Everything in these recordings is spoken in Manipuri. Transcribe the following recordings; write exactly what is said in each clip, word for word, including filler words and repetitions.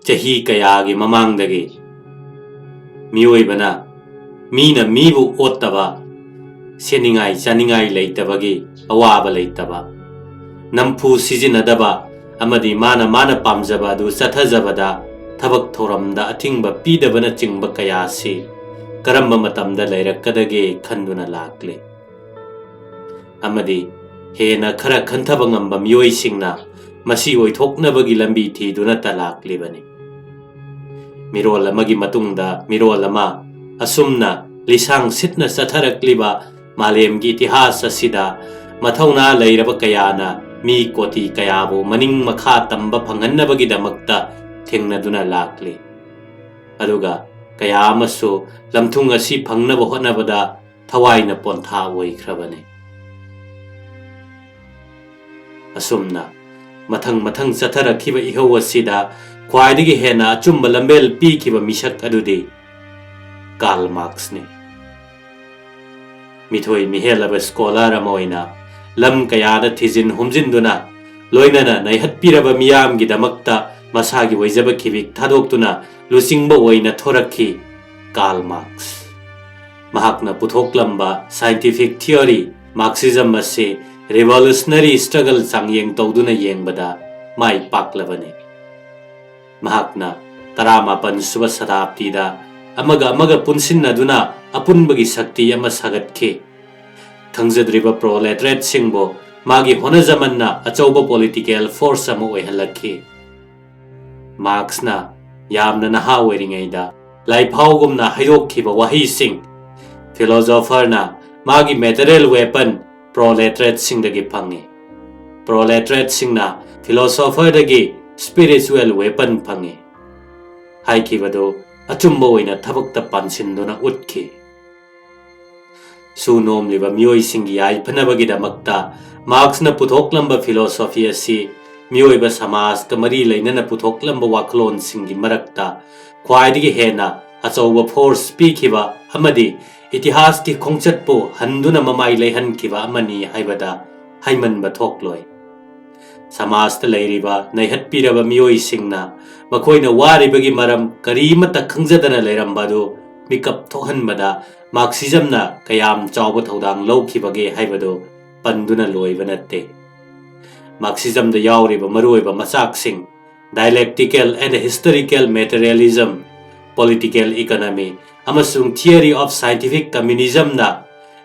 ꯆꯍꯤ ꯀꯌꯥꯒꯤ ꯃꯃꯥꯡꯗꯒꯤ ꯃꯤꯑꯣꯏꯕꯅ ꯃꯤꯅ ꯃꯤꯕꯨ ꯑꯣꯠꯇꯕ, ꯁꯦꯠꯅꯤꯡꯉꯥꯏ ꯆꯥꯅꯤꯡꯉꯥꯏ ꯂꯩꯇꯕꯒꯤ ꯑꯋꯥꯕ ꯂꯩꯇꯕ, ꯅꯝꯐꯨ ꯁꯤꯖꯤꯟꯅꯗꯕ ꯑꯃꯗꯤ ꯃꯥꯅ ꯃꯥꯅ ꯄꯥꯝꯖꯕ ꯑꯗꯨ ꯆꯠꯊꯖꯕꯗ ꯊꯕꯛ ꯊꯧꯔꯝꯗ ꯑꯊꯤꯡꯕ ꯄꯤꯗꯕꯅꯆꯤꯡꯕ ꯀꯌꯥ ꯑꯁꯤ ꯀꯔꯝꯕ ꯃꯇꯝꯗ ꯂꯩꯔꯛꯀꯗꯒꯦ ꯈꯟꯗꯨꯅ ꯂꯥꯛꯂꯤ꯫ ꯑꯃꯗꯤ ꯍꯦꯟꯅ ꯈꯔ ꯈꯟꯊꯕ ꯉꯝꯕ ꯃꯤꯑꯣꯏꯁꯤꯡꯅ ꯃꯁꯤ ꯑꯣꯏꯊꯣꯛꯅꯕꯒꯤ ꯂꯝꯕꯤ ꯊꯤꯗꯨꯅꯇ ꯂꯥꯛꯂꯤꯕꯅꯤ꯫ ꯃꯤꯔꯣꯜ ꯑꯃꯒꯤ ꯃꯇꯨꯡꯗ ꯃꯤꯔꯣꯜ ꯑꯃ, ꯑꯁꯨꯝꯅ ꯂꯤꯁꯥꯡ ꯁꯤꯠꯅ ꯆꯠꯊꯔꯛꯂꯤꯕ ꯃꯥꯂꯦꯝꯒꯤ ꯏꯇꯤꯍꯥꯁ ꯑꯁꯤꯗ ꯃꯊꯧꯅꯥ ꯂꯩꯔꯕ ꯀꯌꯥꯅ ꯃꯤ ꯀꯣꯇꯤ ꯀꯌꯥꯕꯨ ꯃꯅꯤꯡ ꯃꯈꯥ ꯇꯝꯕ ꯐꯪꯍꯟꯅꯕꯒꯤꯗꯃꯛꯇ ꯊꯦꯡꯅꯗꯨꯅ ꯂꯥꯛꯂꯤ꯫ ꯑꯗꯨꯒ ꯀꯌꯥ ꯑꯃꯁꯨ ꯂꯝꯊꯨꯡ ꯑꯁꯤ ꯐꯪꯅꯕ ꯍꯣꯠꯅꯕꯗ ꯊꯋꯥꯏꯅ ꯄꯣꯟꯊꯥ ꯑꯣꯏꯈ꯭ꯔꯕꯅꯤ꯫ ꯑꯁꯨꯝꯅ ꯃꯊꯪ ꯃꯊꯪ ꯆꯠꯊꯔꯛꯈꯤꯕ ꯏꯍꯧ ꯑꯁꯤꯗ ꯈ꯭ꯋꯥꯏꯗꯒꯤ ꯍꯦꯟꯅ ꯑꯆꯨꯝꯕ ꯂꯝꯕꯦꯜ ꯄꯤꯈꯤꯕ ꯃꯤꯁꯛ ꯑꯗꯨꯗꯤ ꯀꯥꯔꯜ ꯃꯥꯔꯛꯁꯅꯤ꯫ ꯃꯤꯊꯣꯏ ꯃꯤꯍꯦꯜꯂꯕ ꯁ꯭ꯀꯣꯂꯔ ꯑꯃ ꯑꯣꯏꯅ ꯂꯝ ꯀꯌꯥꯗ ꯊꯤꯖꯤꯟ ꯍꯨꯝꯖꯤꯟꯗꯨꯅ, ꯂꯣꯏꯅꯅ ꯅꯩꯍꯠꯄꯤꯔꯕ ꯃꯤꯌꯥꯝꯒꯤꯗꯃꯛꯇ ꯃꯁꯥꯒꯤ ꯑꯣꯏꯖꯕ ꯈꯤꯕꯤꯛ ꯊꯥꯗꯣꯛꯇꯨꯅ ꯂꯨꯆꯤꯡꯕ ꯑꯣꯏꯅ ꯊꯣꯔꯛꯈꯤ ꯀꯥꯔꯜ ꯃꯥꯔꯛꯁ꯫ ꯃꯍꯥꯛꯅ ꯄꯨꯊꯣꯛꯂꯝꯕ scientific theory Marxism ꯑꯁꯤ revolutionary struggle ꯆꯥꯡꯌꯦꯡ ꯇꯧꯗꯨꯅ ꯌꯦꯡꯕꯗ ꯃꯥꯏ ꯄꯥꯛꯂꯕꯅꯤ꯫ ꯃꯍꯥꯛꯅ ꯇꯔꯥꯃꯥꯄꯟ ꯁꯨꯕ ꯁꯇꯥꯕꯗꯤꯗ ꯑꯃꯒ ꯑꯃꯒ ꯄꯨꯟꯁꯤꯟꯅꯗꯨꯅ ꯑꯄꯨꯟꯕꯒꯤ ꯁꯛꯇꯤ ꯑꯃ ꯁꯥꯒꯠꯈꯤ꯫ ꯈꯪꯖꯗ꯭ꯔꯤꯕ ꯄ꯭ꯔꯣꯂꯦꯇꯔꯦꯠꯁꯤꯡꯕꯨ ꯃꯥꯒꯤ ꯍꯣꯠꯅꯖꯃꯟꯅ ꯑꯆꯧꯕ ꯄꯣꯂꯤꯇꯤꯀꯦꯜ ꯐꯣꯔꯁ ꯑꯃ ꯑꯣꯏꯍꯜꯂꯛꯈꯤ꯫ ꯃꯥꯔꯛꯁꯅ ꯌꯥꯝꯅ ꯅꯍꯥ ꯑꯣꯏꯔꯤꯉꯩꯗ ꯂꯥꯏꯐꯥꯎꯒꯨꯝꯅ ꯍꯥꯏꯗꯣꯛꯈꯤꯕ ꯋꯥꯍꯩꯁꯤꯡ ꯐꯤꯂꯣꯁꯣꯐꯔꯅ ꯃꯥꯒꯤ ꯃꯦꯇꯔꯤꯌꯦꯜ ꯋꯦꯄꯟ ꯄ꯭ꯔꯣꯂꯦꯇꯔꯦꯠꯁꯤꯡꯗꯒꯤ ꯐꯪꯏ꯫ ꯄ꯭ꯔꯣꯂꯦꯇꯔꯦꯠꯁꯤꯡꯅ ꯐꯤꯂꯣꯁꯣꯐꯔꯗꯒꯤ ꯁ꯭ꯄꯤꯔꯤꯆꯨꯋꯦꯜ ꯋꯦꯄꯟ ꯐꯪꯏ ꯍꯥꯏꯈꯤꯕꯗꯨ ꯑꯆꯨꯝꯕ ꯑꯣꯏꯅ ꯊꯕꯛꯇ ꯄꯥꯟꯁꯤꯟꯗꯨꯅ ꯎꯠꯈꯤ꯫ ꯁꯨ ꯅꯣꯝꯂꯤꯕ ꯃꯤꯑꯣꯏꯁꯤꯡꯒꯤ ꯌꯥꯏꯐꯅꯕꯒꯤꯗꯃꯛꯇ ꯃꯥꯔꯛꯁꯅ ꯄꯨꯊꯣꯛꯂꯝꯕ ꯐꯤꯂꯣꯁꯣꯐꯤ ꯑꯁꯤ ꯃꯤꯑꯣꯏꯕ ꯁꯃꯥꯖꯀ ꯃꯔꯤ ꯂꯩꯅꯅ ꯄꯨꯊꯣꯛꯂꯝꯕ ꯋꯥꯈꯜꯂꯣꯟꯁꯤꯡꯒꯤ ꯃꯔꯛꯇ ꯈ꯭ꯋꯥꯏꯗꯒꯤ ꯍꯦꯟꯅ ꯑꯆꯧꯕ ꯐꯣꯔꯁ ꯄꯤꯈꯤꯕ ꯑꯃꯗꯤ ꯏꯇꯤꯍꯥꯁꯀꯤ ꯈꯣꯡꯆꯠꯄꯨ ꯍꯟꯗꯨꯅ ꯃꯃꯥꯏ ꯂꯩꯍꯟꯈꯤꯕ ꯑꯃꯅꯤ ꯍꯥꯏꯕꯗ ꯍꯥꯏꯃꯟꯕ ꯊꯣꯛꯂꯣꯏ꯫ ꯁꯃꯥꯖꯇ ꯂꯩꯔꯤꯕ ꯅꯩꯍꯠꯄꯤꯔꯕ ꯃꯤꯑꯣꯏꯁꯤꯡꯅ ꯃꯈꯣꯏꯅ ꯋꯥꯔꯤꯕꯒꯤ ꯃꯔꯝ ꯀꯔꯤꯃꯠꯇ ꯈꯪꯖꯗꯅ ꯂꯩꯔꯝꯕ ꯑꯗꯨ ꯃꯤꯀꯞ ꯊꯣꯛꯍꯟꯕꯗ ꯃꯥꯔꯛꯁꯤꯖꯝꯅ ꯀꯌꯥꯝ ꯆꯥꯎꯕ ꯊꯧꯗꯥꯡ ꯂꯧꯈꯤꯕꯒꯦ ꯍꯥꯏꯕꯗꯨ ꯄꯟꯗꯨꯅ ꯂꯣꯏꯕ ꯅꯠꯇꯦ꯫ ꯃꯥꯔꯛꯁꯤꯖꯝꯗ ꯌꯥꯎꯔꯤꯕ ꯃꯔꯨꯑꯣꯏꯕ ꯃꯆꯥꯛꯁꯤꯡ, dialectical and historical materialism, political economy, ꯑꯃꯁꯨꯡ theory of scientific communismꯅ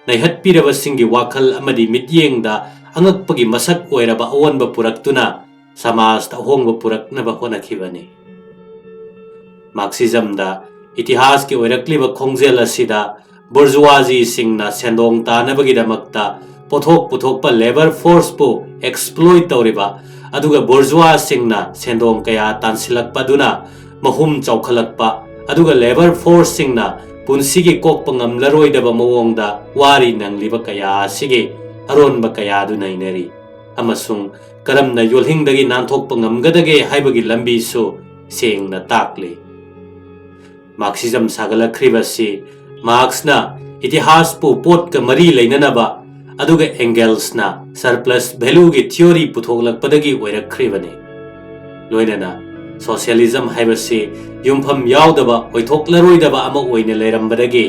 ꯅꯩꯍꯠꯄꯤꯔꯕꯁꯤꯡꯒꯤ ꯋꯥꯈꯜ ꯑꯃꯗꯤ ꯃꯤꯠꯌꯦꯡꯗ ꯑꯉꯛꯄꯒꯤ ꯃꯁꯛ ꯑꯣꯏꯔꯕ ꯑꯑꯣꯟꯕ ꯄꯨꯔꯛꯇꯨꯅ ꯁꯃꯥꯖꯇ ꯑꯍꯣꯡꯕ ꯄꯨꯔꯛꯅꯕ ꯍꯣꯠꯅꯈꯤꯕꯅꯤ꯫ ꯃꯥꯔꯛꯁꯤꯖꯝꯗ ꯏꯇꯤꯍꯥꯁꯀꯤ ꯑꯣꯏꯔꯛꯂꯤꯕ ꯈꯣꯡꯖꯦꯜ ꯑꯁꯤꯗ ꯕꯨꯔꯖꯨꯋꯥꯖꯤꯁꯤꯡꯅ ꯁꯦꯟꯗꯣꯡ ꯇꯥꯅꯕꯒꯤꯗꯃꯛꯇ ꯄꯣꯠꯊꯣꯛ ꯄꯨꯊꯣꯛꯄ ꯂꯦꯕꯔ ꯐꯣꯔꯁꯄꯨ ꯑꯦꯛꯁꯄ꯭ꯂꯣꯏꯠ ꯇꯧꯔꯤꯕ, ꯑꯗꯨꯒ ꯕꯨꯔꯖꯨꯋꯥꯁꯤꯡꯅ ꯁꯦꯟꯗꯣꯡ ꯀꯌꯥ ꯇꯥꯟꯁꯤꯜꯂꯛꯄ ꯑꯗꯨꯅ ꯃꯍꯨꯝ ꯆꯥꯎꯈꯠꯂꯛꯄ, ꯑꯗꯨꯒ ꯂꯦꯕꯔ ꯐꯣꯔꯁꯁꯤꯡꯅ ꯄꯨꯟꯁꯤꯒꯤ ꯀꯣꯛꯄ ꯉꯝꯂꯔꯣꯏꯗꯕ ꯃꯑꯣꯡꯗ ꯋꯥꯔꯤ ꯅꯪꯂꯤꯕ ꯀꯌꯥ ꯑꯁꯤꯒꯤ ꯑꯔꯣꯟꯕ ꯀꯌꯥ ꯑꯗꯨ ꯅꯩꯅꯔꯤ, ꯑꯃꯁꯨꯡ ꯀꯔꯝꯅ ꯌꯣꯜꯍꯤꯡꯗꯒꯤ ꯅꯥꯟꯊꯣꯛꯄ ꯉꯝꯒꯗꯒꯦ ꯍꯥꯏꯕꯒꯤ ꯂꯝꯕꯤꯁꯨ ꯁꯦꯡꯅ ꯇꯥꯛꯂꯤ꯫ ꯃꯥꯔꯛꯁꯤꯖꯝ ꯁꯥꯒꯠꯂꯛꯈ꯭ꯔꯤꯕꯁꯤ ꯃꯥꯔꯛꯁꯅ ꯏꯇꯤꯍꯥꯁꯄꯨ ꯄꯣꯠꯀ ꯃꯔꯤ ꯂꯩꯅꯅꯕ, ꯑꯗꯨꯒ ꯑꯦꯡꯒꯦꯜꯁꯅ ꯁꯔꯄ꯭ꯂꯁ ꯚꯦꯂꯨꯒꯤ ꯊꯤꯑꯣꯔꯤ ꯄꯨꯊꯣꯛꯂꯛꯄꯗꯒꯤ ꯑꯣꯏꯔꯛꯈ꯭ꯔꯤꯕꯅꯤ꯫ ꯂꯣꯏꯅꯅ ꯁꯣꯁꯤꯌꯦꯂꯤꯖꯝ ꯍꯥꯏꯕꯁꯤ ꯌꯨꯝꯐꯝ ꯌꯥꯎꯗꯕ, ꯑꯣꯏꯊꯣꯛꯂꯔꯣꯏꯗꯕ ꯑꯃ ꯑꯣꯏꯅ ꯂꯩꯔꯝꯕꯗꯒꯤ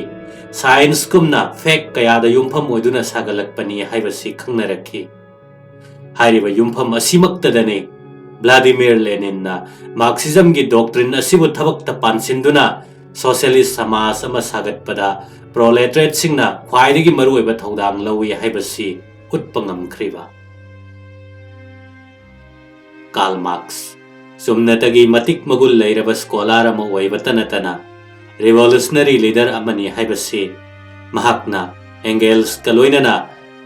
ꯁꯥꯏꯟꯁꯀꯨꯝꯅ ꯐꯦꯛ ꯀꯌꯥꯗ ꯌꯨꯝꯐꯝ ꯑꯣꯏꯗꯨꯅ ꯁꯥꯒꯠꯂꯛꯄꯅꯤ ꯍꯥꯏꯕꯁꯤ ꯈꯪꯅꯔꯛꯈꯤ꯫ ꯍꯥꯏꯔꯤꯕ ꯌꯨꯝꯐꯝ ꯑꯁꯤꯃꯛꯇꯗꯅꯤ ꯚ꯭ꯂꯥꯗꯤꯃꯤꯔ ꯂꯦꯅꯤꯟꯅ ꯃꯥꯔꯛꯁꯤꯖꯝꯒꯤ ꯗꯣꯛꯇ꯭ꯔꯤꯟ ꯑꯁꯤꯕꯨ ꯊꯕꯛꯇ ꯄꯥꯟꯁꯤꯟꯗꯨꯅ ꯁꯣꯁꯤꯌꯦꯂꯤꯁ ꯁꯃꯥꯖ ꯑꯃ ꯁꯥꯒꯠꯄꯗ ꯄ꯭ꯔꯣꯂꯦꯇꯔꯦꯠꯁꯤꯡꯅ ꯈ꯭ꯋꯥꯏꯗꯒꯤ ꯃꯔꯨꯑꯣꯏꯕ ꯊꯧꯗꯥꯡ ꯂꯧꯏ ꯍꯥꯏꯕꯁꯤ ꯎꯠꯄ ꯉꯝꯈ꯭ꯔꯤꯕ꯫ ꯀꯥꯔꯜ ꯃꯥꯔꯛꯁ ꯆꯨꯝꯅꯇꯒꯤ ꯃꯇꯤꯛ ꯃꯒꯨꯟ ꯂꯩꯔꯕ ꯁ꯭ꯀꯣꯂꯥꯔ ꯑꯃ ꯑꯣꯏꯕꯇ ꯅꯠꯇꯅ ꯔꯤꯚꯣꯂꯨꯁꯅꯔꯤ ꯂꯤꯗꯔ ꯑꯃꯅꯤ ꯍꯥꯏꯕꯁꯤ ꯃꯍꯥꯛꯅ ꯑꯦꯡꯒꯦꯜꯁꯀ ꯂꯣꯏꯅꯅ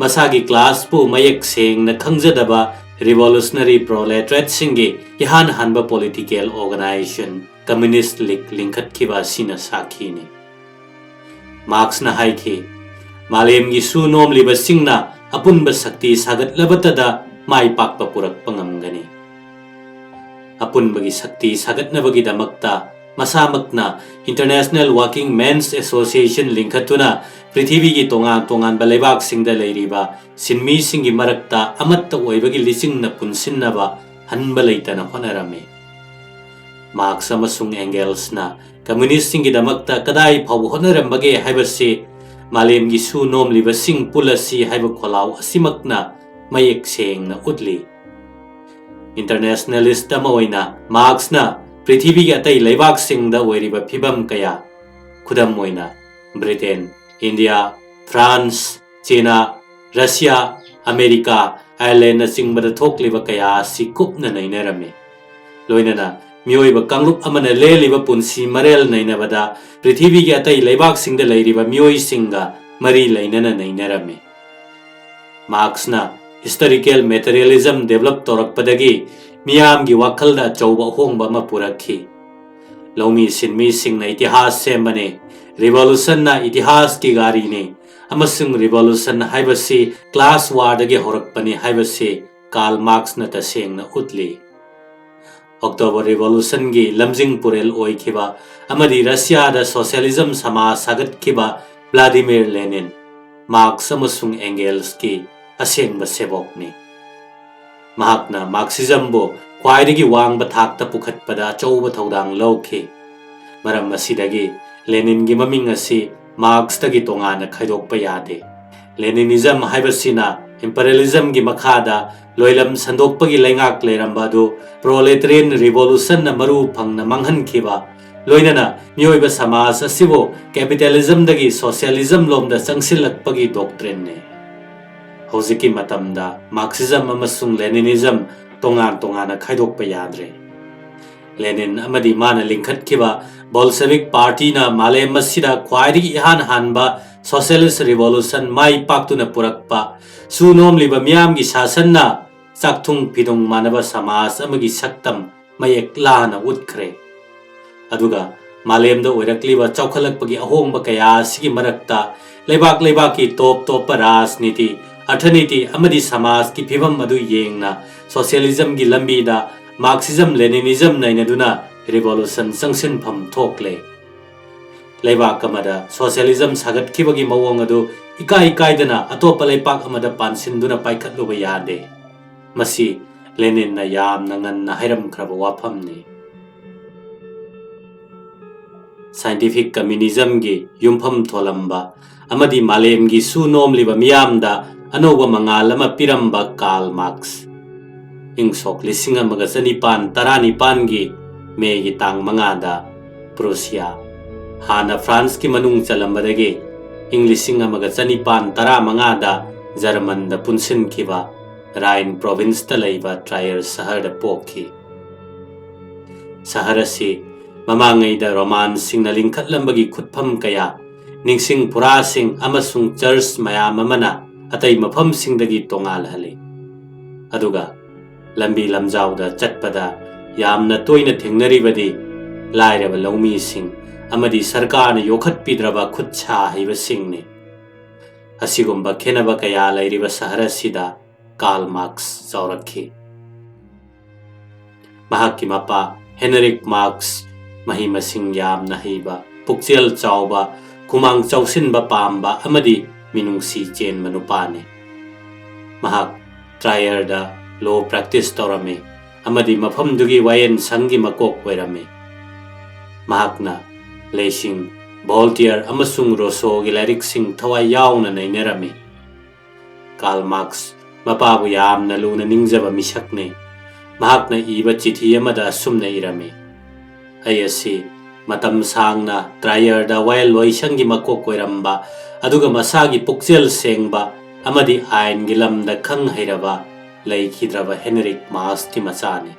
ꯃꯁꯥꯒꯤ ꯀ꯭ꯂꯥꯁꯄꯨ ꯃꯌꯦꯛ ꯁꯦꯡꯅ ꯈꯪꯖꯗꯕ ꯔꯤꯚꯣꯂꯨꯁꯅꯔꯤ ꯄ꯭ꯔꯣꯂꯦꯇꯔꯦꯠꯁꯤꯡꯒꯤ ꯏꯍꯥꯟ ꯍꯥꯟꯕ ꯄꯣꯂꯤꯇꯤꯀꯦꯜ ꯑꯣꯔꯒꯅꯥꯏꯖꯦꯁꯟ ꯀꯝꯌꯨꯅꯤꯁ ꯂꯤꯒ ꯂꯤꯡꯈꯠꯈꯤꯕ ꯑꯁꯤꯅ ꯁꯥꯈꯤꯅꯤ꯫ ꯃꯥꯔꯛꯁꯅ ꯍꯥꯏꯈꯤ, "ꯃꯥꯂꯦꯝꯒꯤ ꯁꯨ ꯅꯣꯝꯂꯤꯕꯁꯤꯡꯅ ꯑꯄꯨꯟꯕ ꯁꯛꯇꯤ ꯁꯥꯒꯠꯂꯕꯇꯗ ꯃꯥꯏ ꯄꯥꯛꯄ ꯄꯨꯔꯛꯄ ꯉꯝꯒꯅꯤ꯫ ꯑꯄꯨꯟꯕꯒꯤ ꯁꯛꯇꯤ ꯁꯥꯒꯠꯅꯕꯒꯤꯗꯃꯛꯇ ꯃꯁꯥꯃꯛꯅ International Working Men's Association ꯂꯤꯡꯈꯠꯇꯨꯅ ꯄ꯭ꯔꯤꯊꯤꯕꯤꯒꯤ ꯇꯣꯉꯥꯟ ꯇꯣꯉꯥꯟꯕ ꯂꯩꯕꯥꯛꯁꯤꯡꯗ ꯂꯩꯔꯤꯕ ꯁꯤꯟꯃꯤꯁꯤꯡꯒꯤ ꯃꯔꯛꯇ ꯑꯃꯠꯇ ꯑꯣꯏꯕꯒꯤ ꯂꯤꯆꯤꯡꯅ ꯄꯨꯟꯁꯤꯟꯅꯕ ꯍꯟꯕ ꯂꯩꯇꯅ ꯍꯣꯠꯅꯔꯝꯃꯤ꯫ ꯃꯥꯔꯛꯁ ꯑꯃꯁꯨꯡ ꯑꯦꯡꯒꯦꯜꯁꯅ ꯀꯝꯃ꯭ꯌꯨꯅꯤꯁ꯭ꯠꯁꯤꯡꯒꯤꯗꯃꯛꯇ ꯀꯗꯥꯏ ꯐꯥꯎꯕ ꯍꯣꯠꯅꯔꯝꯕꯒꯦ ꯍꯥꯏꯕꯁꯤ ꯃꯥꯂꯦꯝꯒꯤ ꯁꯨ ꯅꯣꯝꯂꯤꯕꯁꯤꯡ ꯄꯨꯜꯂꯁꯤ ꯍꯥꯏꯕ ꯈꯣꯜꯂꯥꯎ ꯑꯁꯤꯃꯛꯅ ꯃꯌꯦꯛ ꯁꯦꯡꯅ ꯎꯠꯂꯤ꯫ ꯏꯟꯇꯔꯅꯦꯁꯅꯦꯂꯤꯁ꯭ꯠ ꯑꯃ ꯑꯣꯏꯅ ꯃꯥꯔꯛꯁꯅ ꯄ꯭ꯔꯤꯊꯤꯕꯤꯒꯤ ꯑꯇꯩ ꯂꯩꯕꯥꯛꯁꯤꯡꯗ ꯑꯣꯏꯔꯤꯕ ꯐꯤꯚꯝ ꯀꯌꯥ, ꯈꯨꯗꯝ ꯑꯣꯏꯅ Britain, India, France, China, Russia, America, Ireland ꯆꯤꯡꯕꯗ ꯊꯣꯛꯂꯤꯕ ꯀꯌꯥ ꯑꯁꯤ ꯀꯨꯞꯅ ꯅꯩꯅꯔꯝꯃꯤ꯫ ꯂꯣꯏꯅꯅ ꯃꯤꯑꯣꯏꯕ ꯀꯥꯡꯂꯨꯞ ꯑꯃꯅ ꯂꯦꯜꯂꯤꯕ ꯄꯨꯟꯁꯤ ꯃꯔꯦꯜ ꯅꯩꯅꯕꯗ ꯄ꯭ꯔꯤꯊꯤꯕꯤꯒꯤ ꯑꯇꯩ ꯂꯩꯕꯥꯛꯁꯤꯡꯗ ꯂꯩꯔꯤꯕ ꯃꯤꯑꯣꯏꯁꯤꯡꯒ ꯃꯔꯤ ꯂꯩꯅꯅ ꯅꯩꯅꯔꯝꯃꯤ꯫ ꯃꯥꯔꯛꯁꯅ ꯍꯤꯁꯇꯣꯔꯤꯀꯦꯜ ꯃꯦꯇꯔꯤꯌꯦꯂꯤꯖꯝ ꯗꯦꯕꯂꯞ ꯇꯧꯔꯛꯄꯗꯒꯤ ꯃꯤꯌꯥꯝꯒꯤ ꯋꯥꯈꯜꯗ ꯑꯆꯧꯕ ꯑꯍꯣꯡꯕ ꯑꯃ ꯄꯨꯔꯛꯈꯤ꯫ ꯂꯧꯃꯤ ꯁꯤꯟꯃꯤꯁꯤꯡꯅ ꯏꯇꯤꯍꯥꯁ ꯁꯦꯝꯕꯅꯤ, ꯔꯤꯚꯣꯂꯨꯁꯟꯅ ꯏꯇꯤꯍꯥꯁꯀꯤ ꯒꯥꯔꯤꯅꯤ, ꯑꯃꯁꯨꯡ ꯔꯤꯚꯣꯂꯨꯁꯟ ꯍꯥꯏꯕꯁꯤ ꯀ꯭ꯂꯥꯁ ꯋꯥꯔꯗꯒꯤ ꯍꯧꯔꯛꯄꯅꯤ ꯍꯥꯏꯕꯁꯤ ꯀꯥꯔꯜ ꯃꯥꯔꯛꯁꯅ ꯇꯁꯦꯡꯅ ꯎꯠꯂꯤ꯫ ꯑꯣꯛꯇꯣꯕꯔ ꯔꯤꯚꯣꯂꯨꯁꯟꯒꯤ ꯂꯝꯖꯤꯡ ꯄꯨꯔꯦꯜ ꯑꯣꯏꯈꯤꯕ ꯑꯃꯗꯤ ꯔꯁꯤꯌꯥꯗ ꯁꯣꯁꯤꯌꯦꯂꯤꯖꯝ ꯁꯃꯥꯖ ꯁꯥꯒꯠꯈꯤꯕ ꯚ꯭ꯂꯥꯗꯤꯃꯤꯔ ꯂꯦꯅꯤꯟ, ꯃꯥꯔꯛꯁ ꯑꯃꯁꯨꯡ ꯑꯦꯡꯒꯦꯜꯁꯀꯤ ꯑꯁꯦꯡꯕ ꯁꯦꯕꯣꯛꯅꯤ꯫ ꯃꯍꯥꯛꯅ ꯃꯥꯔꯛꯁꯤꯖꯝꯕꯨ ꯈ꯭ꯋꯥꯏꯗꯒꯤ ꯋꯥꯡꯕ ꯊꯥꯛꯇ ꯄꯨꯈꯠꯄꯗ ꯑꯆꯧꯕ ꯊꯧꯗꯥꯡ ꯂꯧꯈꯤ꯫ ꯃꯔꯝ ꯑꯁꯤꯗꯒꯤ ꯂꯦꯅꯤꯟꯒꯤ ꯃꯃꯤꯡ ꯑꯁꯤ ꯃꯥꯔꯛꯁꯇꯒꯤ ꯇꯣꯉꯥꯟꯅ ꯈꯥꯏꯗꯣꯛꯄ ꯌꯥꯗꯦ꯫ ꯂꯦꯅꯤꯅꯤꯖꯝ ꯍꯥꯏꯕꯁꯤꯅ ꯏꯝꯄꯔꯤꯌꯦꯂꯤꯖꯝꯒꯤ ꯃꯈꯥꯗ ꯂꯣꯏꯂꯝ ꯁꯟꯗꯣꯛꯄꯒꯤ ꯂꯩꯉꯥꯛ ꯂꯩꯔꯝꯕ ꯑꯗꯨ ꯄ꯭ꯔꯣꯂꯦꯇꯔꯤꯌꯟ ꯔꯤꯚꯣꯂꯨꯁꯟꯅ ꯃꯔꯨ ꯐꯪꯅ ꯃꯥꯡꯍꯟꯈꯤꯕ, ꯂꯣꯏꯅꯅ ꯃꯤꯑꯣꯏꯕ ꯁꯃꯥꯖ ꯑꯁꯤꯕꯨ ꯀꯦꯄꯤꯇꯦꯂꯤꯖꯝꯗꯒꯤ ꯁꯣꯁꯤꯌꯦꯂꯤꯖꯝ ꯂꯣꯝꯗ ꯆꯪꯁꯤꯜꯂꯛꯄꯒꯤ ꯗꯣꯛꯇ꯭ꯔꯤꯟꯅꯤ꯫ ꯍꯧꯖꯤꯛꯀꯤ ꯃꯇꯝꯗ ꯃꯥꯔꯛꯁꯤꯖꯝ ꯑꯃꯁꯨꯡ ꯂꯦꯅꯤꯅꯤꯖꯝ ꯇꯣꯉꯥꯟ ꯇꯣꯉꯥꯟꯅ ꯈꯥꯏꯗꯣꯛꯄ ꯌꯥꯗ꯭ꯔꯦ꯫ ꯂꯦꯅꯤꯟ ꯑꯃꯗꯤ ꯃꯥꯅ ꯂꯤꯡꯈꯠꯈꯤꯕ ꯕꯣꯜꯁꯦꯚꯤꯛ ꯄꯥꯔꯇꯤꯅ ꯃꯥꯂꯦꯝ ꯑꯁꯤꯗ ꯈ꯭ꯋꯥꯏꯗꯒꯤ ꯏꯍꯥꯟ ꯍꯥꯟꯕ ꯁꯣꯁꯤꯌꯦꯂꯤꯁ꯭ꯠ ꯔꯤꯚꯣꯂꯨꯁꯟ ꯃꯥꯏ ꯄꯥꯛꯇꯨꯅ ꯄꯨꯔꯛꯄ, ꯁꯨ ꯅꯣꯝꯂꯤꯕ ꯃꯤꯌꯥꯝꯒꯤ ꯁꯥꯁꯟꯅ ꯆꯥꯛꯊꯨꯡ ꯐꯤꯗꯨꯡ ꯃꯥꯟꯅꯕ ꯁꯃꯥꯖ ꯑꯃꯒꯤ ꯁꯛꯇꯝ ꯃꯌꯦꯛ ꯂꯥꯅ ꯎꯠꯈ꯭ꯔꯦ꯫ ꯑꯗꯨꯒ ꯃꯥꯂꯦꯝꯗ ꯑꯣꯏꯔꯛꯂꯤꯕ ꯆꯥꯎꯈꯠꯂꯛꯄꯒꯤ ꯑꯍꯣꯡꯕ ꯀꯌꯥ ꯑꯁꯤꯒꯤ ꯃꯔꯛꯇ ꯂꯩꯕꯥꯛ ꯂꯩꯕꯥꯛꯀꯤ ꯇꯣꯞ ꯇꯣꯞꯄ ꯔꯥꯖꯅꯤꯇꯤ, ꯑꯔꯊꯅꯤꯇꯤ ꯑꯃꯗꯤ ꯁꯃꯥꯖꯀꯤ ꯐꯤꯕꯝ ꯑꯗꯨ ꯌꯦꯡꯅ ꯁꯣꯁꯤꯌꯦꯂꯤꯖꯝꯒꯤ ꯂꯝꯕꯤꯗ ꯃꯥꯔꯛꯁꯤꯖꯝ ꯂꯦꯅꯤꯅꯤꯖꯝ ꯅꯩꯅꯗꯨꯅ revolution ꯆꯪꯁꯤꯟꯐꯝ ꯊꯣꯛꯂꯦ꯫ ꯂꯩꯕꯥꯛ ꯑꯃꯗ socialism ꯁꯥꯒꯠꯈꯤꯕꯒꯤ ꯃꯑꯣꯡ ꯑꯗꯨ ꯏꯀꯥꯏ ꯀꯥꯏꯗꯅ ꯑꯇꯣꯞꯄ ꯂꯩꯄꯥꯛ ꯑꯃꯗ ꯄꯥꯟꯁꯤꯟꯗꯨꯅ ꯄꯥꯏꯈꯠꯂꯨꯕ ꯌꯥꯗꯦ꯫ ꯃꯁꯤ ꯂꯦꯅꯤꯟꯅ ꯌꯥꯝꯅ ꯉꯟꯅ ꯍꯥꯏꯔꯝꯈ꯭ꯔꯕ ꯋꯥꯐꯝꯅꯤ꯫ Scientific communismꯒꯤ ꯌꯨꯝꯐꯝ ꯊꯣꯜꯂꯝꯕ ꯑꯃꯗꯤ ꯃꯥꯂꯦꯝꯒꯤ ꯁꯨ ꯅꯣꯝꯂꯤꯕ ꯃꯤꯌꯥꯝꯗ ꯑꯅꯧꯕ ꯃꯉꯥꯜ ꯑꯃ ꯄꯤꯔꯝꯕ ꯀꯥꯔꯜ ꯃꯥꯔꯛꯁ꯫ ꯏꯪ ꯁꯣꯛ ꯂꯤꯁꯤꯡ ꯑꯃꯒ ꯆꯅꯤꯄꯥꯟ ꯇꯔꯥꯅꯤꯄꯥꯟꯒꯤ ꯃꯦꯒꯤ ꯇꯥꯡ ꯃꯉꯥꯗ ꯄ꯭ꯔꯨꯁꯤꯌꯥ, ꯍꯥꯟꯅ ꯐ꯭ꯔꯥꯟꯁꯀꯤ ꯃꯅꯨꯡ ꯆꯜꯂꯝꯕꯗꯒꯤ ꯏꯪ ꯂꯤꯁꯤꯡ ꯑꯃꯒ ꯆꯅꯤꯄꯥꯟ ꯇꯔꯥꯃꯉꯥꯗ ꯖꯔꯃꯟꯗ ꯄꯨꯟꯁꯤꯟꯈꯤꯕ ꯔꯥꯏꯟ ꯄ꯭ꯔꯣꯚꯤꯟꯁꯇ ꯂꯩꯕ ꯇ꯭ꯔꯥꯌꯔ ꯁꯍꯔꯗ ꯄꯣꯛꯈꯤ꯫ ꯁꯍꯔ ꯑꯁꯤ ꯃꯃꯥꯡꯉꯩꯗ ꯔꯣꯃꯥꯟꯁꯤꯡꯅ ꯂꯤꯡꯈꯠꯂꯝꯕꯒꯤ ꯈꯨꯠꯐꯝ ꯀꯌꯥ, ꯅꯤꯡꯁꯤꯡ ꯐꯨꯔꯥꯁꯤꯡ ꯑꯃꯁꯨꯡ ꯆꯔꯆ ꯃꯌꯥꯝ ꯑꯃꯅ ꯑꯇꯩ ꯃꯐꯝꯁꯤꯡꯗꯒꯤ ꯇꯣꯉꯥꯜꯍꯜꯂꯤ꯫ ꯑꯗꯨꯒ ꯂꯝꯕꯤ ꯂꯝꯖꯥꯎꯗ ꯆꯠꯄꯗ ꯌꯥꯝꯅ ꯇꯣꯏꯅ ꯊꯦꯡꯅꯔꯤꯕꯗꯤ ꯂꯥꯏꯔꯕ ꯂꯧꯃꯤꯁꯤꯡ ꯑꯃꯗꯤ ꯁꯔꯀꯥꯔꯅ ꯌꯣꯛꯈꯠꯄꯤꯗ꯭ꯔꯕ ꯈꯨꯠ ꯁꯥ ꯍꯩꯕꯁꯤꯡꯅꯤ꯫ ꯑꯁꯤꯒꯨꯝꯕ ꯈꯦꯠꯅꯕ ꯀꯌꯥ ꯂꯩꯔꯤꯕ ꯁꯍꯔ ꯑꯁꯤꯗ ꯀꯥꯔꯜ ꯃꯥꯔꯛꯁ ꯆꯥꯎꯔꯛꯈꯤ꯫ ꯃꯍꯥꯛꯀꯤ ꯃꯄꯥ ꯍꯦꯅꯔꯤꯛ ꯃꯥꯔꯛꯁ ꯃꯍꯩ ꯃꯁꯤꯡ ꯌꯥꯝꯅ ꯍꯩꯕ, ꯄꯨꯛꯆꯦꯜ ꯆꯥꯎꯕ, ꯈꯨꯃꯥꯡ ꯆꯥꯎꯁꯤꯟꯕ ꯄꯥꯝꯕ ꯑꯃꯗꯤ ꯃꯤꯅꯨꯡꯁꯤ ꯆꯦꯟꯕ ꯅꯨꯄꯥꯅꯤ꯫ ꯃꯍꯥꯛ ꯇ꯭ꯔꯥꯌꯔꯗ ꯂꯣ ꯄ꯭ꯔꯦꯛꯇꯤꯁ ꯇꯧꯔꯝꯃꯤ ꯑꯃꯗꯤ ꯃꯐꯝꯗꯨꯒꯤ ꯋꯥꯌꯦꯜ ꯁꯪꯒꯤ ꯃꯀꯣꯛ ꯑꯣꯏꯔꯝꯃꯤ꯫ ꯃꯍꯥꯛꯅ ꯂꯩꯁꯤꯡ ꯚꯣꯜꯇꯤꯌꯔ ꯑꯃꯁꯨꯡ ꯔꯣꯁꯣꯒꯤ ꯂꯥꯏꯔꯤꯛꯁꯤꯡ ꯊꯋꯥꯏ ꯌꯥꯎꯅ ꯅꯩꯅꯔꯝꯃꯤ꯫ ꯀꯥꯔꯜ ꯃꯥꯔꯛꯁ ꯃꯄꯥꯕꯨ ꯌꯥꯝꯅ ꯂꯨꯅ ꯅꯤꯡꯖꯕ ꯃꯤꯁꯛꯅꯤ꯫ ꯃꯍꯥꯛꯅ ꯏꯕ ꯆꯤꯊꯤ ꯑꯃꯗ ꯑꯁꯨꯝꯅ ꯏꯔꯝꯃꯤ, "ꯑꯩ ꯑꯁꯤ ꯃꯇꯝ ꯁꯥꯡꯅ ꯇ꯭ꯔꯥꯌꯔꯗ ꯋꯥꯌꯦꯜ ꯂꯣꯏꯁꯪꯒꯤ ꯃꯀꯣꯛ ꯑꯣꯏꯔꯝꯕ, ꯑꯗꯨꯒ ꯃꯁꯥꯒꯤ ꯄꯨꯛꯆꯦꯜ ꯁꯦꯡꯕ ꯑꯃꯗꯤ ꯑꯥꯏꯟꯒꯤ ꯂꯝꯗ ꯈꯪ ꯍꯩꯔꯕ ꯂꯩꯈꯤꯗ꯭ꯔꯕ ꯍꯦꯅꯔꯤꯛ ꯃꯥꯔꯛꯁꯀꯤ ꯃꯆꯥꯅꯤ꯫"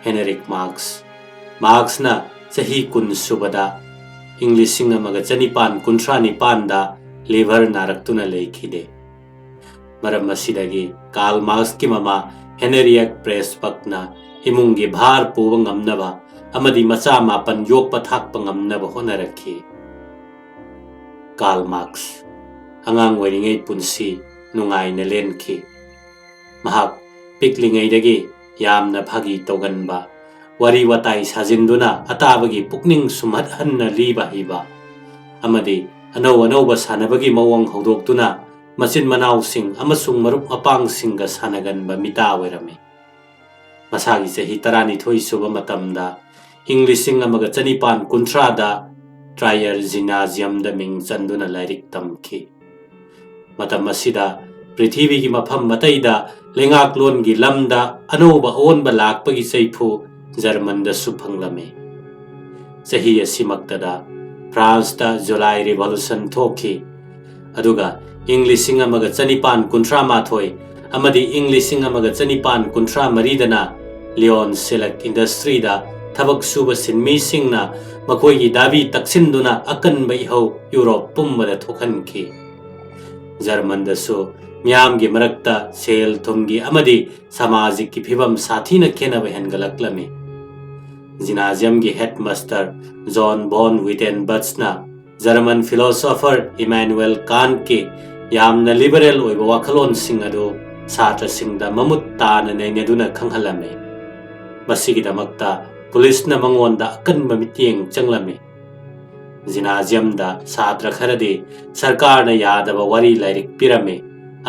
ꯍꯦꯅꯔꯤꯛ ꯃꯥꯔꯛꯁ꯫ ꯃꯥꯔꯛꯁꯅ ꯆꯍꯤ ꯀꯨꯟ ꯁꯨꯕꯗ ꯏꯪ ꯂꯤꯁꯤꯡ ꯑꯃꯒ ꯆꯅꯤꯄꯥꯟ ꯀꯨꯟꯊ꯭ꯔꯥ ꯅꯤꯄꯥꯟꯗ ꯂꯤꯚꯔ ꯅꯥꯔꯛꯇꯨꯅ ꯂꯩꯈꯤꯗꯦ꯫ ꯃꯔꯝ ꯑꯁꯤꯗꯒꯤ ꯀꯥꯔꯜ ꯃꯥꯔꯛꯁꯀꯤ ꯃꯃꯥ ꯍꯦꯅꯔꯤꯌꯦꯠ ꯄ꯭ꯔꯦꯁꯕꯛꯅ ꯏꯃꯨꯡꯒꯤ ꯚꯥꯔ ꯄꯨꯕ ꯉꯝꯅꯕ ꯑꯃꯗꯤ ꯃꯆꯥ ꯃꯥꯄꯟ ꯌꯣꯛꯄ ꯊꯥꯛꯄ ꯉꯝꯅꯕ ꯍꯣꯠꯅꯔꯛꯈꯤ꯫ ꯀꯥꯔꯜ ꯃꯥꯔꯛꯁ ꯑꯉꯥꯡ ꯑꯣꯏꯔꯤꯉꯩ ꯄꯨꯟꯁꯤ ꯅꯨꯡꯉꯥꯏꯅ ꯂꯦꯟꯈꯤ꯫ ꯃꯍꯥꯛ ꯄꯤꯛꯂꯤꯉꯩꯗꯒꯤ ꯌꯥꯝꯅ ꯐꯥꯒꯤ ꯇꯧꯒꯟꯕ, ꯋꯥꯔꯤ ꯋꯥꯇꯥꯏ ꯁꯥꯖꯤꯟꯗꯨꯅ ꯑꯇꯥꯕꯒꯤ ꯄꯨꯛꯅꯤꯡ ꯁꯨꯝꯍꯠꯍꯟꯅ ꯂꯤꯕ ꯍꯩꯕ ꯑꯃꯗꯤ ꯑꯅꯧ ꯑꯅꯧꯕ ꯁꯥꯟꯅꯕꯒꯤ ꯃꯑꯣꯡ ꯍꯧꯗꯣꯛꯇꯨꯅ ꯃꯆꯤꯟ ꯃꯅꯥꯎꯁꯤꯡ ꯑꯃꯁꯨꯡ ꯃꯔꯨꯞ ꯃꯄꯥꯡꯁꯤꯡꯒ ꯁꯥꯟꯅꯒꯟꯕ ꯃꯤꯇꯥ ꯑꯣꯏꯔꯝꯃꯤ꯫ ꯃꯁꯥꯒꯤ ꯆꯍꯤ ꯇꯔꯥꯅꯤꯊꯣꯏ ꯁꯨꯕ ꯃꯇꯝꯗ ꯏꯪ ꯂꯤꯁꯤꯡ ꯑꯃꯒ ꯆꯅꯤꯄꯥꯟ ꯀꯨꯟꯊ꯭ꯔꯥꯗ ꯇ꯭ꯔꯥꯌꯔ ꯖꯤꯝꯅꯥꯖꯤꯌꯝꯗ ꯃꯤꯡ ꯆꯟꯗꯨꯅ ꯂꯥꯏꯔꯤꯛ ꯇꯝꯈꯤ꯫ ꯃꯇꯝ ꯑꯁꯤꯗ ꯄ꯭ꯔꯤꯊꯤꯕꯤꯒꯤ ꯃꯐꯝ ꯑꯇꯩꯗ ꯂꯩꯉꯥꯛꯂꯣꯟꯒꯤ ꯂꯝꯗ ꯑꯅꯧꯕ ꯑꯑꯣꯟꯕ ꯂꯥꯛꯄꯒꯤ ꯆꯩꯐꯨ ꯖꯔꯃꯟꯗꯁꯨ ꯐꯪꯂꯝꯃꯤ꯫ ꯆꯍꯤ ꯑꯁꯤꯃꯛꯇꯗ ꯐ꯭ꯔꯥꯟꯁꯇ ꯖꯨꯂꯥꯏ ꯔꯤꯚꯣꯂꯨꯁꯟ ꯊꯣꯛꯈꯤ꯫ ꯑꯗꯨꯒ ꯏꯪ ꯂꯤꯁꯤꯡ ꯑꯃꯒ ꯆꯅꯤꯄꯥꯟ ꯀꯨꯟꯊ꯭ꯔꯥ ꯃꯥꯊꯣꯏ ꯑꯃꯗꯤ ꯏꯪ ꯂꯤꯁꯤꯡ ꯑꯃꯒ ꯆꯅꯤꯄꯥꯟ ꯀꯨꯟꯊ꯭ꯔꯥ ꯃꯔꯤꯗꯅ ꯂꯤꯌꯣꯟ ꯁꯤꯂꯛ ꯏꯟꯗꯁꯇ꯭ꯔꯤꯗ ꯊꯕꯛ ꯁꯨꯕ ꯁꯤꯟꯃꯤꯁꯤꯡꯅ ꯃꯈꯣꯏꯒꯤ ꯗꯥꯕꯤ ꯇꯛꯁꯤꯟꯗꯨꯅ ꯑꯀꯟꯕ ꯏꯍꯧ ꯌꯨꯔꯣꯞ ꯄꯨꯝꯕꯗ ꯊꯣꯛꯍꯟꯈꯤ꯫ ꯖꯔꯃꯟꯗꯁꯨ ꯃꯤꯌꯥꯝꯒꯤ ꯃꯔꯛꯇ ꯁꯦꯜ ꯊꯨꯝꯒꯤ ꯑꯃꯗꯤ ꯁꯃꯥꯖꯤꯛꯀꯤ ꯐꯤꯕꯝ ꯁꯥꯊꯤꯅ ꯈꯦꯠꯅꯕ ꯍꯦꯟꯒꯠꯂꯛꯂꯝꯃꯤ꯫ ꯖꯤꯅꯥꯖꯤꯌꯝꯒꯤ headmaster zone von ꯋꯤꯇꯦꯟꯕꯠꯁꯅ German philosopher ꯏꯃꯥꯅꯨꯑꯦꯜ ꯀꯥꯟꯠꯀꯤ ꯌꯥꯝꯅ ꯂꯤꯕꯔꯦꯜ ꯑꯣꯏꯕ ꯋꯥꯈꯜꯂꯣꯟꯁꯤꯡ ꯑꯗꯨ ꯁꯥꯇ꯭ꯔꯁꯤꯡꯗ ꯃꯃꯨꯠ ꯇꯥꯅ ꯅꯩꯅꯗꯨꯅ ꯈꯪꯍꯜꯂꯝꯃꯤ꯫ ꯃꯁꯤꯒꯤꯗꯃꯛꯇ ꯄꯨꯂꯤꯁꯅ ꯃꯉꯣꯟꯗ ꯑꯀꯟꯕ ꯃꯤꯠꯌꯦꯡ ꯆꯪꯂꯝꯃꯤ꯫ ꯖꯤꯅꯥꯖꯤꯌꯝꯗ ꯁꯥꯇ꯭ꯔ ꯈꯔꯗꯤ ꯁꯔꯀꯥꯔꯅ ꯌꯥꯗꯕ ꯋꯥꯔꯤ ꯂꯥꯏꯔꯤꯛ ꯄꯤꯔꯝꯃꯤ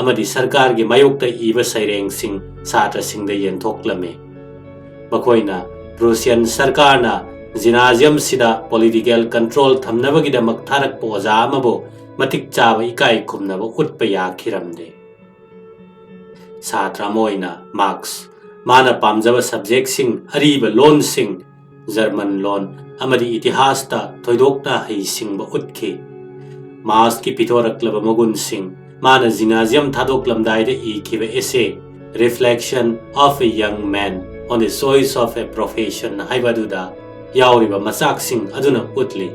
ꯑꯃꯗꯤ ꯁꯔꯀꯥꯔꯒꯤ ꯃꯥꯌꯣꯛꯇ ꯏꯕ ꯁꯩꯔꯦꯡꯁꯤꯡ ꯁꯥꯇ꯭ꯔꯁꯤꯡꯗ ꯌꯦꯟꯊꯣꯛꯂꯝꯃꯤ꯫ ꯃꯈꯣꯏꯅ ꯄ꯭ꯔꯨꯁꯤꯌꯟ ꯁꯔꯀꯥꯔꯅ ꯖꯤꯅꯥꯖꯤꯌꯝꯁꯤꯗ ꯄꯣꯂꯤꯇꯤꯀꯦꯜ ꯀꯟꯇ꯭ꯔꯣꯜ ꯊꯝꯅꯕꯒꯤꯗꯃꯛ ꯊꯥꯔꯛꯄ ꯑꯣꯖꯥ ꯑꯃꯕꯨ ꯃꯇꯤꯛ ꯆꯥꯕ ꯏꯀꯥꯏ ꯈꯨꯝꯅꯕ ꯎꯠꯄ ꯌꯥꯈꯤꯔꯝꯗꯦ꯫ ꯁꯥꯇ꯭ꯔ ꯑꯃ ꯑꯣꯏꯅ ꯃꯥꯛꯁ ꯃꯥꯅ ꯄꯥꯝꯖꯕ ꯁꯕꯖꯦꯛꯁꯤꯡ, ꯑꯔꯤꯕ ꯂꯣꯟꯁꯤꯡ, ꯖꯔꯃꯟ ꯂꯣꯟ ꯑꯃꯗꯤ ꯏꯇꯤꯍꯥꯁꯇ ꯊꯣꯏꯗꯣꯛꯅ ꯍꯩꯁꯤꯡꯕ ꯎꯠꯈꯤ꯫ ꯃꯥꯛꯁꯀꯤ ꯄꯤꯊꯣꯔꯛꯂꯕ ꯃꯒꯨꯟꯁꯤꯡ ꯃꯥꯅ ꯖꯤꯅꯥꯖꯤꯌꯝ ꯊꯥꯗꯣꯛꯂꯝꯗꯥꯏꯗ ꯏꯈꯤꯕ essay Reflection of a Young Man on the Choice of a Profession ꯍꯥꯏꯕ ꯑꯗꯨꯗ ꯌꯥꯎꯔꯤꯕ ꯃꯆꯥꯛꯁꯤꯡ ꯑꯗꯨꯅ ꯎꯠꯂꯤ꯫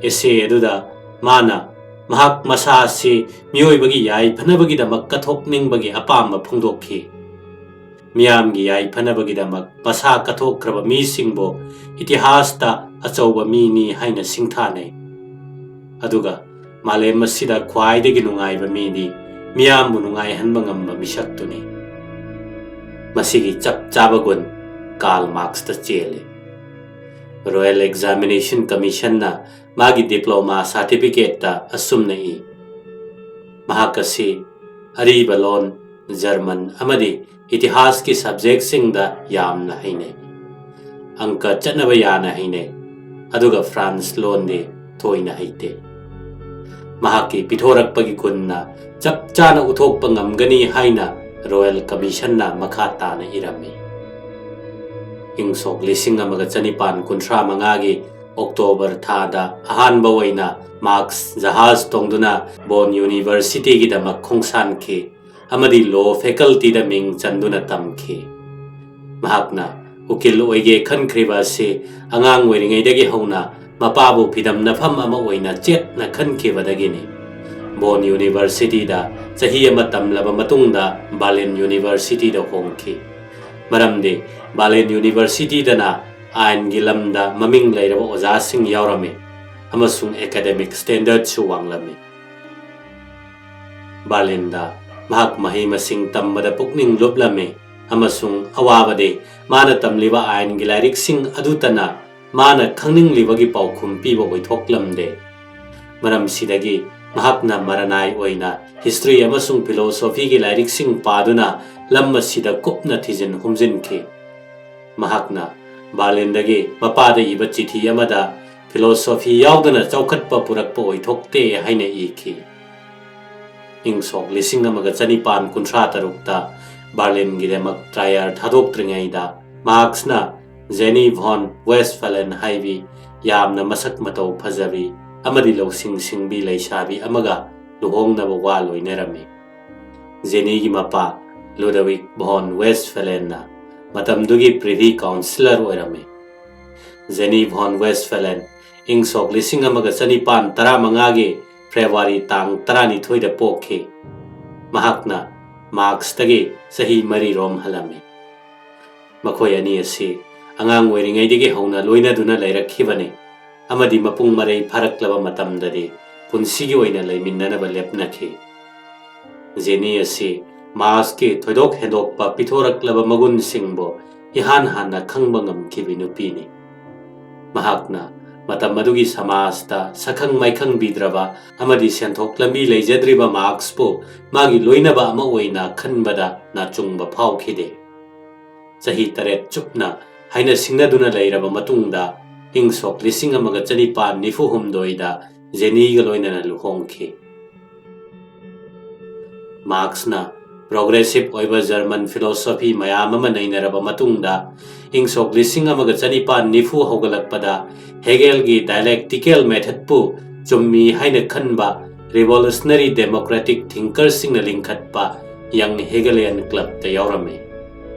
Essay ꯑꯗꯨꯗ ꯃꯥꯅ ꯃꯍꯥꯛ ꯃꯁꯥ ꯑꯁꯤ ꯃꯤꯑꯣꯏꯕꯒꯤ ꯌꯥꯏꯐꯅꯕꯒꯤꯗꯃꯛ ꯀꯠꯊꯣꯛꯅꯤꯡꯕꯒꯤ ꯑꯄꯥꯝꯕ ꯐꯣꯡꯗꯣꯛꯈꯤ꯫ ꯃꯤꯌꯥꯝꯒꯤ ꯌꯥꯏꯐꯅꯕꯒꯤꯗꯃꯛ ꯃꯁꯥ ꯀꯠꯊꯣꯛꯈ꯭ꯔꯕ ꯃꯤꯁꯤꯡꯕꯨ ꯏꯇꯤꯍꯥꯁꯇ ꯑꯆꯧꯕ ꯃꯤꯅꯤ ꯍꯥꯏꯅ ꯁꯤꯡꯊꯥꯅꯩ꯫ ꯑꯗꯨꯒ ꯃꯥꯂꯦꯝ ꯑꯁꯤꯗ ꯈ꯭ꯋꯥꯏꯗꯒꯤ ꯅꯨꯡꯉꯥꯏꯕ ꯃꯤꯗꯤ ꯃꯤꯌꯥꯝꯕꯨ ꯅꯨꯡꯉꯥꯏꯍꯟꯕ ꯉꯝꯕ ꯃꯤꯁꯛꯇꯨꯅꯤ꯫ ꯃꯁꯤꯒꯤ ꯆꯞ ꯆꯥꯕ ꯒꯨꯟ ꯀꯥꯔꯜ ꯃꯥꯔꯛꯁꯇ ꯆꯦꯜꯂꯤ꯫ Royal Examination Commissionꯅ ꯃꯥꯒꯤ diploma certificateꯇ ꯑꯁꯨꯝꯅ ꯏ, "ꯃꯍꯥꯛ ꯑꯁꯤ ꯑꯔꯤꯕ ꯂꯣꯟ, ꯖꯔꯃꯟ ꯑꯃꯗꯤ ꯏꯇꯤꯍꯥꯁꯀꯤ subjectꯁꯤꯡꯗ ꯌꯥꯝꯅ ꯍꯩꯅꯩ꯫ ꯑꯪꯀ ꯆꯠꯅꯕ ꯌꯥꯅ ꯍꯩꯅꯩ, ꯑꯗꯨꯒ ꯐ꯭ꯔꯥꯟꯁ ꯂꯣꯟꯗꯤ ꯊꯣꯏꯅ ꯍꯩꯇꯦ꯫ ꯃꯍꯥꯛꯀꯤ ꯄꯤꯊꯣꯔꯛꯄꯒꯤ ꯒꯨꯟꯅ ꯆꯞ ꯆꯥꯅ ꯎꯠꯊꯣꯛꯄ ꯉꯝꯒꯅꯤ" ꯍꯥꯏꯅ Royal Commissionꯅ ꯃꯈꯥ ꯇꯥꯅ ꯏꯔꯝꯃꯤ꯫ ꯏꯪ ꯁꯣꯛ ꯂꯤꯁꯤꯡ ꯑꯃꯒ ꯆꯅꯤꯄꯥꯟ ꯀꯨꯟꯊ꯭ꯔꯥ ꯃꯉꯥꯒꯤ ꯑꯣꯛꯇꯣꯕꯔ ꯊꯥꯗ ꯑꯍꯥꯟꯕ ꯑꯣꯏꯅ ꯃꯥꯔꯛꯁ ꯖꯍꯥꯖ ꯇꯣꯡꯗꯨꯅ ꯕꯣꯟ ꯌꯨꯅꯤꯚꯔꯁꯤꯇꯤꯒꯤꯗꯃꯛ ꯈꯣꯡꯁꯥꯟꯈꯤ ꯑꯃꯗꯤ law facultyꯗ ꯃꯤꯡ ꯆꯟꯗꯨꯅ ꯇꯝꯈꯤ꯫ ꯃꯍꯥꯛꯅ ꯎꯀꯤꯜ ꯑꯣꯏꯒꯦ ꯈꯟꯈ꯭ꯔꯤꯕ ꯑꯁꯤ ꯑꯉꯥꯡ ꯑꯣꯏꯔꯤꯉꯩꯗꯒꯤ ꯍꯧꯅ ꯃꯄꯥꯕꯨ ꯐꯤꯗꯝꯅꯐꯝ ꯑꯃ ꯑꯣꯏꯅ ꯆꯦꯠꯅ ꯈꯟꯈꯤꯕꯗꯒꯤꯅꯤ꯫ ꯕꯣꯟ ꯌꯨꯅꯤꯚꯔꯁꯤꯇꯤꯗ ꯆꯍꯤ ꯑꯃ ꯇꯝꯂꯕ ꯃꯇꯨꯡꯗ ꯕꯥꯔꯂꯤꯟ ꯌꯨꯅꯤꯚꯔꯁꯤꯇꯤꯗ ꯍꯣꯡꯈꯤ꯫ ꯃꯔꯝꯗꯤ ꯕꯥꯔꯂꯤꯟ ꯌꯨꯅꯤꯚꯔꯁꯤꯇꯤꯗꯅ ꯑꯥꯏꯟꯒꯤ ꯂꯝꯗ ꯃꯃꯤꯡ ꯂꯩꯔꯕ ꯑꯣꯖꯥꯁꯤꯡ ꯌꯥꯎꯔꯝꯃꯤ ꯑꯃꯁꯨꯡ academic standardꯁꯨ ꯋꯥꯡꯂꯝꯃꯤ꯫ ꯕꯥꯔꯂꯤꯟꯗ ꯃꯍꯥꯛ ꯃꯍꯩ ꯃꯁꯤꯡ ꯇꯝꯕꯗ ꯄꯨꯛꯅꯤꯡ ꯂꯨꯞꯂꯝꯃꯤ ꯑꯃꯁꯨꯡ ꯑꯋꯥꯕꯗꯤ ꯃꯥꯅ ꯇꯝꯂꯤꯕ ꯑꯥꯏꯟꯒꯤ ꯂꯥꯏꯔꯤꯛꯁꯤꯡ ꯑꯗꯨꯇꯅ ꯃꯥꯅ ꯈꯪꯅꯤꯡꯂꯤꯕꯒꯤ ꯄꯥꯎꯈꯨꯝ ꯄꯤꯕ ꯑꯣꯏꯊꯣꯛꯂꯝꯗꯦ꯫ ꯃꯔꯝꯁꯤꯗꯒꯤ ꯃꯍꯥꯛꯅ ꯃꯔꯅꯥꯏ ꯑꯣꯏꯅ history ꯑꯃꯁꯨꯡ philosophyꯒꯤ ꯂꯥꯏꯔꯤꯛꯁꯤꯡ ꯄꯥꯗꯨꯅ ꯂꯝ ꯑꯁꯤꯗ ꯀꯨꯞꯅ ꯊꯤꯖꯤꯟ ꯍꯨꯝꯖꯤꯟꯈꯤ꯫ ꯃꯍꯥꯛꯅ ꯕꯥꯔꯂꯤꯟꯗꯒꯤ ꯃꯄꯥꯗ ꯏꯕ ꯆꯤꯊꯤ ꯑꯃꯗ philosophy ꯌꯥꯎꯗꯅ ꯆꯥꯎꯈꯠꯄ ꯄꯨꯔꯛꯄ ꯑꯣꯏꯊꯣꯛꯇꯦ ꯍꯥꯏꯅ ꯏꯈꯤ꯫ ꯏꯪ ꯁꯣꯛ ꯂꯤꯁꯤꯡ ꯑꯃꯒ ꯆꯅꯤꯄꯥꯟ ꯀꯨꯟꯊ꯭ꯔꯥ ꯇꯔꯨꯛꯇ ꯕꯥꯔꯂꯤꯟꯒꯤꯗꯃꯛ trial ꯊꯥꯗꯣꯛꯇ꯭ꯔꯤꯉꯩꯗ ꯃꯥꯔꯛꯁꯅ ꯖꯦꯅꯤ ꯚꯣꯟ ꯋꯦꯁꯐꯦꯂꯦꯟ ꯍꯥꯏꯕꯤ ꯌꯥꯝꯅ ꯃꯁꯛ ꯃꯇꯧ ꯐꯖꯕꯤ ꯑꯃꯗꯤ ꯂꯧꯁꯤꯡ ꯁꯤꯡꯕꯤ ꯂꯩꯁꯥꯕꯤ ꯑꯃꯒ ꯂꯨꯍꯣꯡꯅꯕ ꯋꯥ ꯂꯣꯏꯅꯔꯝꯃꯤ꯫ ꯖꯦꯅꯤꯒꯤ ꯃꯄꯥ ꯂꯨꯗꯋꯤꯛ ꯚꯣꯟ ꯋꯦꯁꯐꯦꯂꯦꯟꯅ ꯃꯇꯝꯗꯨꯒꯤ privy councillor ꯑꯣꯏꯔꯝꯃꯤ꯫ ꯖꯦꯅꯤ ꯚꯣꯟ ꯋꯦꯁꯐꯦꯂꯦꯟ ꯏꯪ ꯁꯣꯛ ꯂꯤꯁꯤꯡ ꯑꯃꯒ ꯆꯅꯤꯄꯥꯟ ꯇꯔꯥꯃꯉꯥꯒꯤ ꯐꯦꯕ꯭ꯔꯨꯋꯥꯔꯤ ꯇꯥꯡ ꯇꯔꯥꯅꯤꯊꯣꯏꯗ ꯄꯣꯛꯈꯤ꯫ ꯃꯍꯥꯛꯅ ꯃꯥꯔꯛꯁꯇꯒꯤ ꯆꯍꯤ ꯃꯔꯤꯔꯣꯝ ꯍꯜꯂꯝꯃꯤ꯫ ꯃꯈꯣꯏ ꯑꯅꯤ ꯑꯁꯤ ꯑꯉꯥꯡ ꯑꯣꯏꯔꯤꯉꯩꯗꯒꯤ ꯍꯧꯅ ꯂꯣꯏꯅꯗꯨꯅ ꯂꯩꯔꯛꯈꯤꯕꯅꯤ ꯑꯃꯗꯤ ꯃꯄꯨꯡ ꯃꯔꯩ ꯐꯥꯔꯛꯂꯕ ꯃꯇꯝꯗꯗꯤ ꯄꯨꯟꯁꯤꯒꯤ ꯑꯣꯏꯅ ꯂꯩꯃꯤꯟꯅꯅꯕ ꯂꯦꯞꯅꯈꯤ꯫ ꯖꯦꯅꯤ ꯑꯁꯤ ꯃꯥꯔꯛꯁꯀꯤ ꯊꯣꯏꯗꯣꯛ ꯍꯦꯟꯗꯣꯛꯄ ꯄꯤꯊꯣꯔꯛꯂꯕ ꯃꯒꯨꯟꯁꯤꯡꯕꯨ ꯏꯍꯥꯟ ꯍꯥꯟꯅ ꯈꯪꯕ ꯉꯝꯈꯤꯕ ꯅꯨꯄꯤꯅꯤ꯫ ꯃꯍꯥꯛꯅ ꯃꯇꯝ ꯑꯗꯨꯒꯤ ꯁꯃꯥꯖꯇ ꯁꯛꯈꯪ ꯃꯥꯏꯈꯪꯕꯤꯗ꯭ꯔꯕ ꯑꯃꯗꯤ ꯁꯦꯟꯊꯣꯛ ꯂꯝꯕꯤ ꯂꯩꯖꯗ꯭ꯔꯤꯕ ꯃꯥꯔꯛꯁꯄꯨ ꯃꯥꯒꯤ ꯂꯣꯏꯅꯕ ꯑꯃ ꯑꯣꯏꯅ ꯈꯟꯕꯗ ꯅꯥꯆꯨꯡꯕ ꯐꯥꯎꯈꯤꯗꯦ꯫ ꯆꯍꯤ ꯇꯔꯦꯠ ꯆꯨꯞꯅ ꯍꯥꯏꯅ ꯁꯤꯡꯅꯗꯨꯅ ꯂꯩꯔꯕ ꯃꯇꯨꯡꯗ, ꯏꯪ ꯁꯣꯛ ꯂꯤꯁꯤꯡ ꯑꯃꯒ ꯆꯅꯤꯄꯥꯟ ꯅꯤꯐꯨ ꯍꯨꯝꯗꯣꯏꯗ ꯖꯦꯅꯤꯒ ꯂꯣꯏꯅꯅ ꯂꯨꯍꯣꯡꯈꯤ꯫ ꯃꯥꯔꯛꯁꯅ ꯄ꯭ꯔꯣꯒ꯭ꯔꯦꯁꯤꯚ ꯑꯣꯏꯕ ꯖꯔꯃꯟ ꯐꯤꯂꯣꯁꯣꯐꯤ ꯃꯌꯥꯝ ꯑꯃ ꯅꯩꯅꯔꯕ ꯃꯇꯨꯡꯗ, ꯏꯪ ꯁꯣꯛ ꯂꯤꯁꯤꯡ ꯑꯃꯒ ꯆꯅꯤꯄꯥꯟ ꯅꯤꯐꯨ ꯍꯧꯒꯠꯂꯛꯄꯗ ꯍꯦꯒꯦꯜꯒꯤ ꯗꯥꯏꯂꯦꯛꯇꯤꯀꯦꯜ ꯃꯦꯊꯠꯄꯨ ꯆꯨꯝꯃꯤ ꯍꯥꯏꯅ ꯈꯟꯕ ꯔꯤꯚꯣꯂꯨꯁꯅꯔꯤ ꯗꯦꯃꯣꯀ꯭ꯔꯦꯇꯤꯛ ꯊꯤꯡꯀꯔꯁꯤꯡꯅ ꯂꯤꯡꯈꯠꯄ ꯌꯪ ꯍꯦꯒꯦꯂꯤꯌꯟ ꯀ꯭ꯂꯕꯇ ꯌꯥꯎꯔꯝꯃꯤ꯫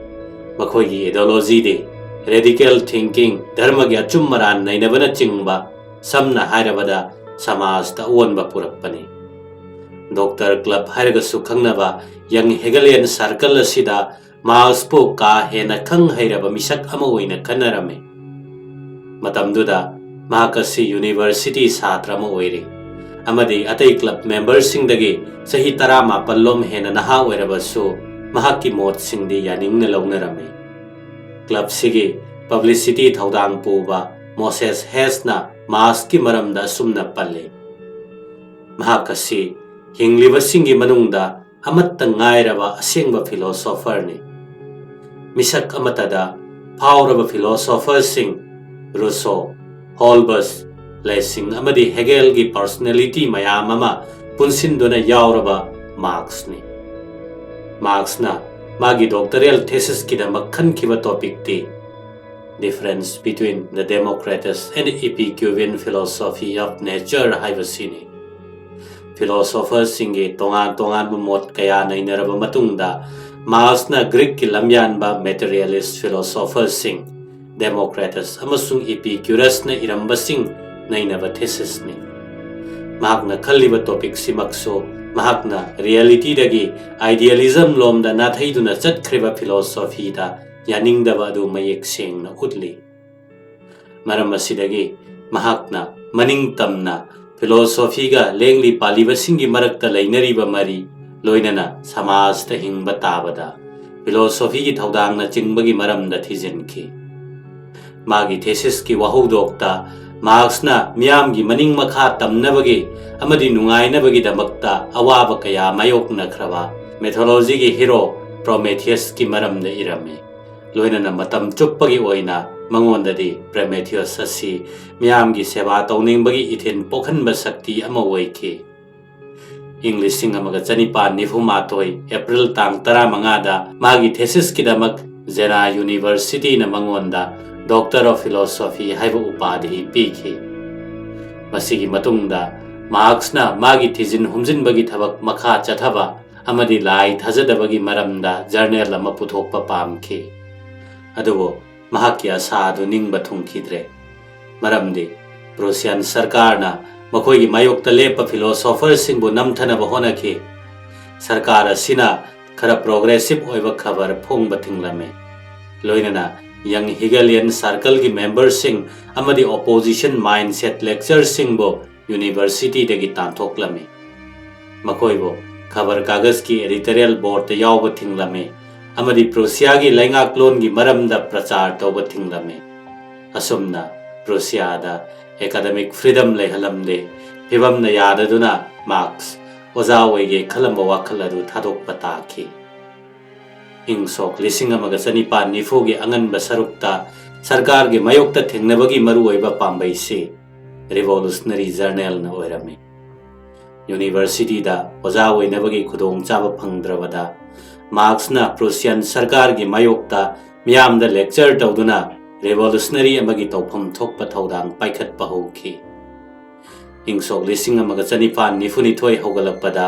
ꯃꯈꯣꯏꯒꯤ ꯑꯦꯗꯣꯂꯣꯖꯤꯗꯤ ꯔꯦꯗꯤꯀꯦꯜ ꯊꯤꯡꯀꯤꯡ, ꯙꯔꯃꯒꯤ ꯑꯆꯨꯝ ꯑꯔꯥꯟ ꯅꯩꯅꯕꯅꯆꯤꯡꯕ, ꯁꯝꯅ ꯍꯥꯏꯔꯕꯗ ꯁꯃꯥꯖꯇ ꯑꯑꯣꯟꯕ ꯄꯨꯔꯛꯄꯅꯤ꯫ ꯗꯣꯛꯇꯔ ꯀ꯭ꯂꯕ ꯍꯥꯏꯔꯒꯁꯨ ꯈꯪꯅꯕ ꯌꯪ ꯍꯦꯒꯦꯂꯤꯌꯟ ꯁꯥꯔꯀꯜ ꯑꯁꯤꯗ ꯃꯥꯔꯛꯁꯄꯨ ꯀꯥ ꯍꯦꯟꯅ ꯈꯪ ꯍꯩꯔꯕ ꯃꯤꯁꯛ ꯑꯃ ꯑꯣꯏꯅ ꯈꯟꯅꯔꯝꯃꯤ꯫ ꯃꯇꯝꯗꯨꯗ ꯃꯍꯥꯛ ꯑꯁꯤ ꯌꯨꯅꯤꯚꯔꯁꯤꯇꯤ ꯁꯥꯇ꯭ꯔ ꯑꯃ ꯑꯣꯏꯔꯤ ꯑꯃꯗꯤ ꯑꯇꯩ ꯀ꯭ꯂꯕ ꯃꯦꯝꯕꯔꯁꯤꯡꯗꯒꯤ ꯆꯍꯤ ꯇꯔꯥꯃꯥꯄꯜ ꯂꯣꯝ ꯍꯦꯟꯅ ꯅꯍꯥ ꯑꯣꯏꯔꯕꯁꯨ ꯃꯍꯥꯛꯀꯤ ꯃꯣꯠꯁꯤꯡꯗꯤ ꯌꯥꯅꯤꯡꯅ ꯂꯧꯅꯔꯝꯃꯤ꯫ ꯀ꯭ꯂꯕꯁꯤꯒꯤ ꯄꯕ꯭ꯂꯤꯁꯤꯇꯤ ꯊꯧꯗꯥꯡ ꯄꯨꯕ ꯃꯣꯁꯦꯁ ꯍꯦꯁꯅ ꯃꯥꯔꯛꯁꯀꯤ ꯃꯔꯝꯗ ꯑꯁꯨꯝꯅ ꯄꯜꯂꯤ, ꯃꯍꯥꯛ ꯑꯁꯤ ꯍꯤꯡꯂꯤꯕꯁꯤꯡꯒꯤ ꯃꯅꯨꯡꯗ ꯑꯃꯠꯇ ꯉꯥꯏꯔꯕ ꯑꯁꯦꯡꯕ ꯐꯤꯂꯣꯁꯣꯐꯔꯅꯤ꯫ ꯃꯤꯁꯛ ꯑꯃꯠꯇꯗ ꯐꯥꯎꯔꯕ ꯐꯤꯂꯣꯁꯣꯐꯔꯁꯤꯡ ꯔꯨꯁꯣ, ꯍꯣꯜꯕꯁ, ꯂꯦꯁꯤꯡ ꯑꯃꯗꯤ ꯍꯦꯒꯦꯜꯒꯤ ꯄꯔꯁꯣꯅꯦꯂꯤꯇꯤ ꯃꯌꯥꯝ ꯑꯃ ꯄꯨꯟꯁꯤꯟꯗꯨꯅ ꯌꯥꯎꯔꯕ ꯃꯥꯔꯛꯁꯅꯤ꯫ ꯃꯥꯔꯛꯁꯅ ꯃꯥꯒꯤ ꯗꯣꯛꯇꯔꯦꯜ ꯊꯦꯁꯤꯁꯀꯤꯗꯃꯛ ꯈꯟꯈꯤꯕ ꯇꯣꯄꯤꯛꯇꯤ Difference between the Democritus and Epicurean philosophy of nature ꯍꯥꯏꯕꯁꯤꯅꯤ꯫ ꯐꯤꯂꯣꯁꯣꯐꯔꯁꯤꯡꯒꯤ ꯇꯣꯉꯥꯟ ꯇꯣꯉꯥꯟꯕ ꯃꯣꯠ ꯀꯌꯥ ꯅꯩꯅꯔꯕ ꯃꯇꯨꯡꯗ, ꯃꯥꯔꯛꯁꯅ ꯒ꯭ꯔꯤꯛꯀꯤ ꯂꯝꯌꯥꯟꯕ ꯃꯦꯇꯔꯤꯌꯦꯂꯤꯁ ꯐꯤꯂꯣꯁꯣꯐꯔꯁꯤꯡ ꯗꯦꯃꯣꯀ꯭ꯔꯦꯇꯁ ꯑꯃꯁꯨꯡ ꯏꯄꯤꯀ꯭ꯌꯨꯔꯁꯅ ꯏꯔꯝꯕꯁꯤꯡ ꯅꯩꯅꯕ ꯊꯦꯁꯤꯁꯅꯤ꯫ ꯃꯍꯥꯛꯅ ꯈꯜꯂꯤꯕ ꯇꯣꯄꯤꯛꯁꯤꯃꯛꯁꯨ ꯃꯍꯥꯛꯅ ꯔꯤꯌꯦꯂꯤꯇꯤꯗꯒꯤ ꯑꯥꯏꯗꯤꯌꯦꯂꯤꯖꯝ ꯂꯣꯝꯗ ꯅꯥꯊꯩꯗꯨꯅ ꯆꯠꯈ꯭ꯔꯤꯕ ꯐꯤꯂꯣꯁꯣꯐꯤꯗ ꯌꯥꯅꯤꯡꯗꯕ ꯑꯗꯨ ꯃꯌꯦꯛ ꯁꯦꯡꯅ ꯎꯠꯂꯤ꯫ ꯃꯔꯝ ꯑꯁꯤꯗꯒꯤ ꯃꯍꯥꯛꯅ ꯃꯅꯤꯡ ꯇꯝꯅ ꯐꯤꯂꯣꯁꯣꯐꯤꯒ ꯂꯦꯡꯂꯤ ꯄꯥꯜꯂꯤꯕꯁꯤꯡꯒꯤ ꯃꯔꯛꯇ ꯂꯩꯅꯔꯤꯕ ꯃꯔꯤ, ꯂꯣꯏꯅꯅ ꯁꯃꯥꯖꯇ ꯍꯤꯡꯕ ꯇꯥꯕꯗ ꯐꯤꯂꯣꯁꯣꯐꯤꯒꯤ ꯊꯧꯗꯥꯡꯅꯆꯤꯡꯕꯒꯤ ꯃꯔꯝꯗ ꯊꯤꯖꯤꯟꯈꯤ꯫ ꯃꯥꯒꯤ ꯊꯦꯁꯤꯁꯀꯤ ꯋꯥꯍꯧꯗꯣꯛꯇ ꯃꯥꯔꯛꯁꯅ ꯃꯤꯌꯥꯝꯒꯤ ꯃꯅꯤꯡ ꯃꯈꯥ ꯇꯝꯅꯕꯒꯤ ꯑꯃꯗꯤ ꯅꯨꯡꯉꯥꯏꯅꯕꯒꯤꯗꯃꯛꯇ ꯑꯋꯥꯕ ꯀꯌꯥ ꯃꯥꯌꯣꯛꯅꯈ꯭ꯔꯕ ꯃꯦꯊꯣꯂꯣꯖꯤꯒꯤ ꯍꯤꯔꯣ ꯄ꯭ꯔꯣꯃꯦꯊꯤꯌꯁꯀꯤ ꯃꯔꯝꯗ ꯏꯔꯝꯃꯤ꯫ ꯂꯣꯏꯅꯅ ꯃꯇꯝ ꯆꯨꯞꯄꯒꯤ ꯑꯣꯏꯅ ꯃꯉꯣꯟꯗꯗꯤ ꯄ꯭ꯔꯣꯃꯦꯊꯤꯌꯁ ꯑꯁꯤ ꯃꯤꯌꯥꯝꯒꯤ ꯁꯦꯕꯥ ꯇꯧꯅꯤꯡꯕꯒꯤ ꯏꯊꯤꯜ ꯄꯣꯛꯍꯟꯕ ꯁꯛꯇꯤ ꯑꯃ ꯑꯣꯏꯈꯤ꯫ ꯏꯪ ꯂꯤꯁꯤꯡ ꯑꯃꯒ ꯆꯅꯤꯄꯥꯟ ꯅꯤꯐꯨ ꯃꯥꯊꯣꯏ ꯑꯦꯄ꯭ꯔꯤꯜ ꯇꯥꯡ ꯇꯔꯥꯃꯉꯥꯗ ꯃꯥꯒꯤ ꯊꯦꯁꯤꯁꯀꯤꯗꯃꯛ ꯖꯦꯅꯥ ꯌꯨꯅꯤꯚꯔꯁꯤꯇꯤꯅ ꯃꯉꯣꯟꯗ ꯗꯣꯛꯇꯔ ꯑꯣꯐ ꯐꯤꯂꯣꯁꯣꯐꯤ ꯍꯥꯏꯕ ꯎꯄꯥꯙꯤ ꯄꯤꯈꯤ꯫ ꯃꯁꯤꯒꯤ ꯃꯇꯨꯡꯗ ꯃꯥꯔꯛꯁꯅ ꯃꯥꯒꯤ ꯊꯤꯖꯤꯟ ꯍꯨꯝꯖꯤꯟꯕꯒꯤ ꯊꯕꯛ ꯃꯈꯥ ꯆꯠꯊꯕ ꯑꯃꯗꯤ ꯂꯥꯏ ꯊꯥꯖꯗꯕꯒꯤ ꯃꯔꯝꯗ ꯖꯔꯅꯦꯜ ꯑꯃ ꯄꯨꯊꯣꯛꯄ ꯄꯥꯝꯈꯤ꯫ ꯑꯗꯨꯕꯨ ꯃꯍꯥꯛꯀꯤ ꯑꯁꯥ ꯑꯗꯨ ꯅꯤꯡꯕ ꯊꯨꯡꯈꯤꯗ꯭ꯔꯦ꯫ ꯃꯔꯝꯗꯤ ꯄ꯭ꯔꯨꯁꯤꯌꯥꯟ ꯁꯔꯀꯥꯔꯅ ꯃꯈꯣꯏꯒꯤ ꯃꯥꯌꯣꯛꯇ ꯂꯦꯞꯄ ꯐꯤꯂꯣꯁꯣꯐꯔꯁꯤꯡꯕꯨ ꯅꯝꯊꯅꯕ ꯍꯣꯠꯅꯈꯤ꯫ ꯁꯔꯀꯥꯔ ꯑꯁꯤꯅ ꯈꯔ ꯄ꯭ꯔꯣꯒ꯭ꯔꯦꯁꯤꯚ ꯑꯣꯏꯕ ꯈꯕꯔ ꯐꯣꯡꯕ ꯊꯤꯡꯂꯝꯃꯤ꯫ ꯂꯣꯏꯅꯅ ꯌꯪ ꯍꯤꯒꯦꯂꯤꯌꯟ ꯁꯥꯔꯀꯜꯒꯤ ꯃꯦꯝꯕꯔꯁꯤꯡ ꯑꯃꯗꯤ ꯑꯣꯄꯣꯖꯤꯁꯟ ꯃꯥꯏꯟꯁꯦꯠ ꯂꯦꯛꯆꯔꯁꯤꯡꯕꯨ ꯌꯨꯅꯤꯚꯔꯁꯤꯇꯤꯗꯒꯤ ꯇꯥꯟꯊꯣꯛꯂꯝꯃꯤ꯫ ꯃꯈꯣꯏꯕꯨ ꯈꯕꯔ ꯀꯥꯒꯖꯀꯤ ꯑꯦꯗꯤꯇꯣꯔꯤꯌꯦꯜ ꯕꯣꯔꯗꯇ ꯌꯥꯎꯕ ꯊꯤꯡꯂꯝꯃꯤ ꯑꯃꯗꯤ ꯄ꯭ꯔꯨꯁꯤꯌꯥꯒꯤ ꯂꯩꯉꯥꯛꯂꯣꯟꯒꯤ ꯃꯔꯝꯗ ꯄ꯭ꯔꯆꯥꯔ ꯇꯧꯕ ꯊꯤꯡꯂꯝꯃꯤ꯫ ꯑꯁꯨꯝꯅ ꯄ꯭ꯔꯨꯁꯤꯌꯥꯗ ꯑꯦꯀꯥꯗꯃꯤꯛ ꯐ꯭ꯔꯤꯗꯝ ꯂꯩꯍꯜꯂꯝꯗꯦ꯫ ꯐꯤꯕꯝꯅ ꯌꯥꯗꯗꯨꯅ ꯃꯥꯔꯛꯁ ꯑꯣꯖꯥ ꯑꯣꯏꯒꯦ ꯈꯜꯂꯝꯕ ꯋꯥꯈꯜ ꯑꯗꯨ ꯊꯥꯗꯣꯛꯄ ꯇꯥꯈꯤ꯫ ꯏꯪ ꯁꯣꯛ ꯂꯤꯁꯤꯡ ꯑꯃꯒ ꯆꯅꯤꯄꯥꯟ ꯅꯤꯐꯨꯒꯤ ꯑꯉꯟꯕ ꯁꯔꯨꯛꯇ ꯁꯔꯀꯥꯔꯒꯤ ꯃꯥꯌꯣꯛꯇ ꯊꯦꯡꯅꯕꯒꯤ ꯃꯔꯨꯑꯣꯏꯕ ꯄꯥꯝꯕꯩꯁꯤ ꯔꯤꯚꯣꯂꯨꯁꯅꯔꯤ ꯖꯔꯅꯦꯜꯅ ꯑꯣꯏꯔꯝꯃꯤ꯫ ꯌꯨꯅꯤꯚꯔꯁꯤꯇꯤꯗ ꯑꯣꯖꯥ ꯑꯣꯏꯅꯕꯒꯤ ꯈꯨꯗꯣꯡꯆꯥꯕ ꯐꯪꯗ꯭ꯔꯕꯗ ꯃꯥꯔꯛꯁꯅ ꯄ꯭ꯔꯨꯁꯤꯌꯥꯟ ꯁꯔꯀꯥꯔꯒꯤ ꯃꯥꯌꯣꯛꯇ ꯃꯤꯌꯥꯝꯗ ꯂꯦꯛꯆꯔ ꯇꯧꯗꯨꯅ ꯔꯤꯚꯣꯂꯨꯁꯅꯔꯤ ꯑꯃꯒꯤ ꯇꯧꯐꯝ ꯊꯣꯛꯄ ꯊꯧꯗꯥꯡ ꯄꯥꯏꯈꯠꯄ ꯍꯧꯈꯤ꯫ ꯏꯪ ꯁꯣꯛ ꯂꯤꯁꯤꯡ ꯑꯃꯒ ꯆꯅꯤꯄꯥꯟ ꯅꯤꯐꯨꯅꯤꯊꯣꯏ ꯍꯧꯒꯠꯂꯛꯄꯗ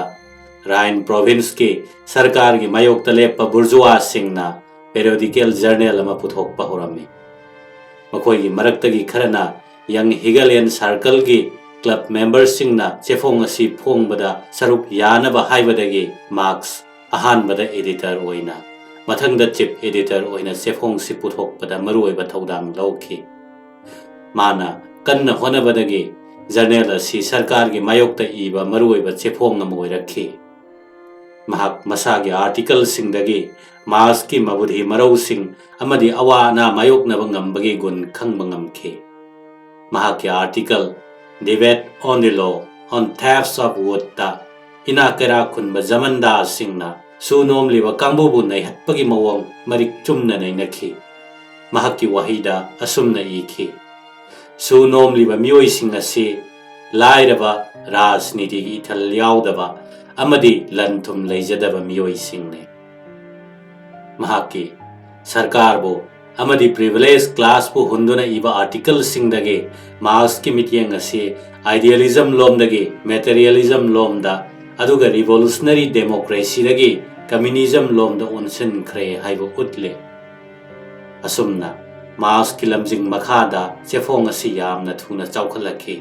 ꯔꯥꯏꯟ ꯄ꯭ꯔꯣꯚꯤꯟꯁꯀꯤ ꯁꯔꯀꯥꯔꯒꯤ ꯃꯥꯌꯣꯛꯇ ꯂꯦꯞꯄ ꯕꯨꯔꯖꯨꯋꯥꯁꯤꯡꯅ ꯄꯦꯔꯤꯌꯣꯗꯤꯀꯦꯜ ꯖꯔꯅꯦꯜ ꯑꯃ ꯄꯨꯊꯣꯛꯄ ꯍꯧꯔꯝꯃꯤ꯫ ꯃꯈꯣꯏꯒꯤ ꯃꯔꯛꯇꯒꯤ ꯈꯔꯅ ꯌꯪ ꯍꯤꯒꯦꯂꯤꯌꯟ ꯁꯥꯔꯀꯜꯒꯤ ꯀ꯭ꯂꯕ ꯃꯦꯝꯕꯔꯁꯤꯡꯅ ꯆꯦꯐꯣꯡ ꯑꯁꯤ ꯐꯣꯡꯕꯗ ꯁꯔꯨꯛ ꯌꯥꯅꯕ ꯍꯥꯏꯕꯗꯒꯤ ꯃꯥꯔꯛꯁ ꯑꯍꯥꯟꯕꯗ ꯑꯦꯗꯤꯇꯔ ꯑꯣꯏꯅ, ꯃꯊꯪꯗ ꯆꯤꯐ ꯑꯦꯗꯤꯇꯔ ꯑꯣꯏꯅ ꯆꯦꯐꯣꯡꯁꯤ ꯄꯨꯊꯣꯛꯄꯗ ꯃꯔꯨꯑꯣꯏꯕ ꯊꯧꯗꯥꯡ ꯂꯧꯈꯤ꯫ ꯃꯥꯅ ꯀꯟꯅ ꯍꯣꯠꯅꯕꯗꯒꯤ ꯖꯔꯅꯦꯜ ꯑꯁꯤ ꯁꯔꯀꯥꯔꯒꯤ ꯃꯥꯌꯣꯛꯇ ꯏꯕ ꯃꯔꯨꯑꯣꯏꯕ ꯆꯦꯐꯣꯡ ꯑꯃ ꯑꯣꯏꯔꯛꯈꯤ꯫ ꯃꯍꯥꯛ ꯃꯁꯥꯒꯤ ꯑꯥꯔꯇꯤꯀꯜꯁꯤꯡꯗꯒꯤ ꯃꯥꯔꯛꯁꯀꯤ ꯃꯕꯨꯙꯤ ꯃꯔꯧꯁꯤꯡ ꯑꯃꯗꯤ ꯑꯋꯥ ꯑꯅꯥ ꯃꯥꯌꯣꯛꯅꯕ ꯉꯝꯕꯒꯤ ꯒꯨꯟ ꯈꯪꯕ ꯉꯝꯈꯤ꯫ ꯃꯍꯥꯛꯀꯤ article Debate on the Law on Thefts of Woodꯇ ꯏꯅꯥꯛ ꯀꯩꯔꯥꯛ ꯈꯨꯟꯕ ꯖꯃꯟꯗꯥꯁꯁꯤꯡꯅ ꯁꯨ ꯅꯣꯝꯂꯤꯕ ꯀꯥꯡꯕꯨꯕꯨ ꯅꯩꯍꯠꯄꯒꯤ ꯃꯑꯣꯡ ꯃꯔꯤꯛ ꯆꯨꯝꯅ ꯅꯩꯅꯈꯤ꯫ ꯃꯍꯥꯛꯀꯤ ꯋꯥꯍꯩꯗ ꯑꯁꯨꯝꯅ ꯏꯈꯤ, "ꯁꯨ ꯅꯣꯝꯂꯤꯕ ꯃꯤꯑꯣꯏꯁꯤꯡ ꯑꯁꯤ ꯂꯥꯏꯔꯕ, ꯔꯥꯖꯅꯤꯇꯤꯒꯤ ꯏꯊꯜ ꯌꯥꯎꯗꯕ ꯑꯃꯗꯤ ꯂꯟ ꯊꯨꯝ ꯂꯩꯖꯗꯕ ꯃꯤꯑꯣꯏꯁꯤꯡꯅꯤ"꯫ ꯃꯍꯥꯛꯀꯤ ꯁꯔꯀꯥꯔꯕꯨ ꯑꯃꯗꯤ ꯄ꯭ꯔꯤꯚꯤꯂꯦꯖ ꯀ꯭ꯂꯥꯁꯄꯨ ꯍꯨꯟꯗꯨꯅ ꯏꯕ ꯑꯥꯔꯇꯤꯀꯜꯁꯤꯡꯗꯒꯤ ꯃꯥꯔꯛꯁꯀꯤ ꯃꯤꯠꯌꯦꯡ ꯑꯁꯤ ꯑꯥꯏꯗꯤꯌꯦꯂꯤꯖꯝ ꯂꯣꯝꯗꯒꯤ ꯃꯦꯇꯦꯔꯤꯌꯦꯂꯤꯖꯝ ꯂꯣꯝꯗ, ꯑꯗꯨꯒ ꯔꯤꯚꯣꯂꯨꯁꯅꯔꯤ ꯗꯦꯃꯣꯀ꯭ꯔꯦꯁꯤꯗꯒꯤ ꯀꯝꯃ꯭ꯌꯨꯅꯤꯖꯝ ꯂꯣꯝꯗ ꯑꯣꯟꯁꯤꯟꯈ꯭ꯔꯦ ꯍꯥꯏꯕ ꯎꯠꯂꯤ꯫ ꯑꯁꯨꯝꯅ ꯃꯥꯔꯛꯁꯀꯤ ꯂꯝꯖꯤꯡ ꯃꯈꯥꯗ ꯆꯦꯐꯣꯡ ꯑꯁꯤ ꯌꯥꯝꯅ ꯊꯨꯅ ꯆꯥꯎꯈꯠꯂꯛꯈꯤ꯫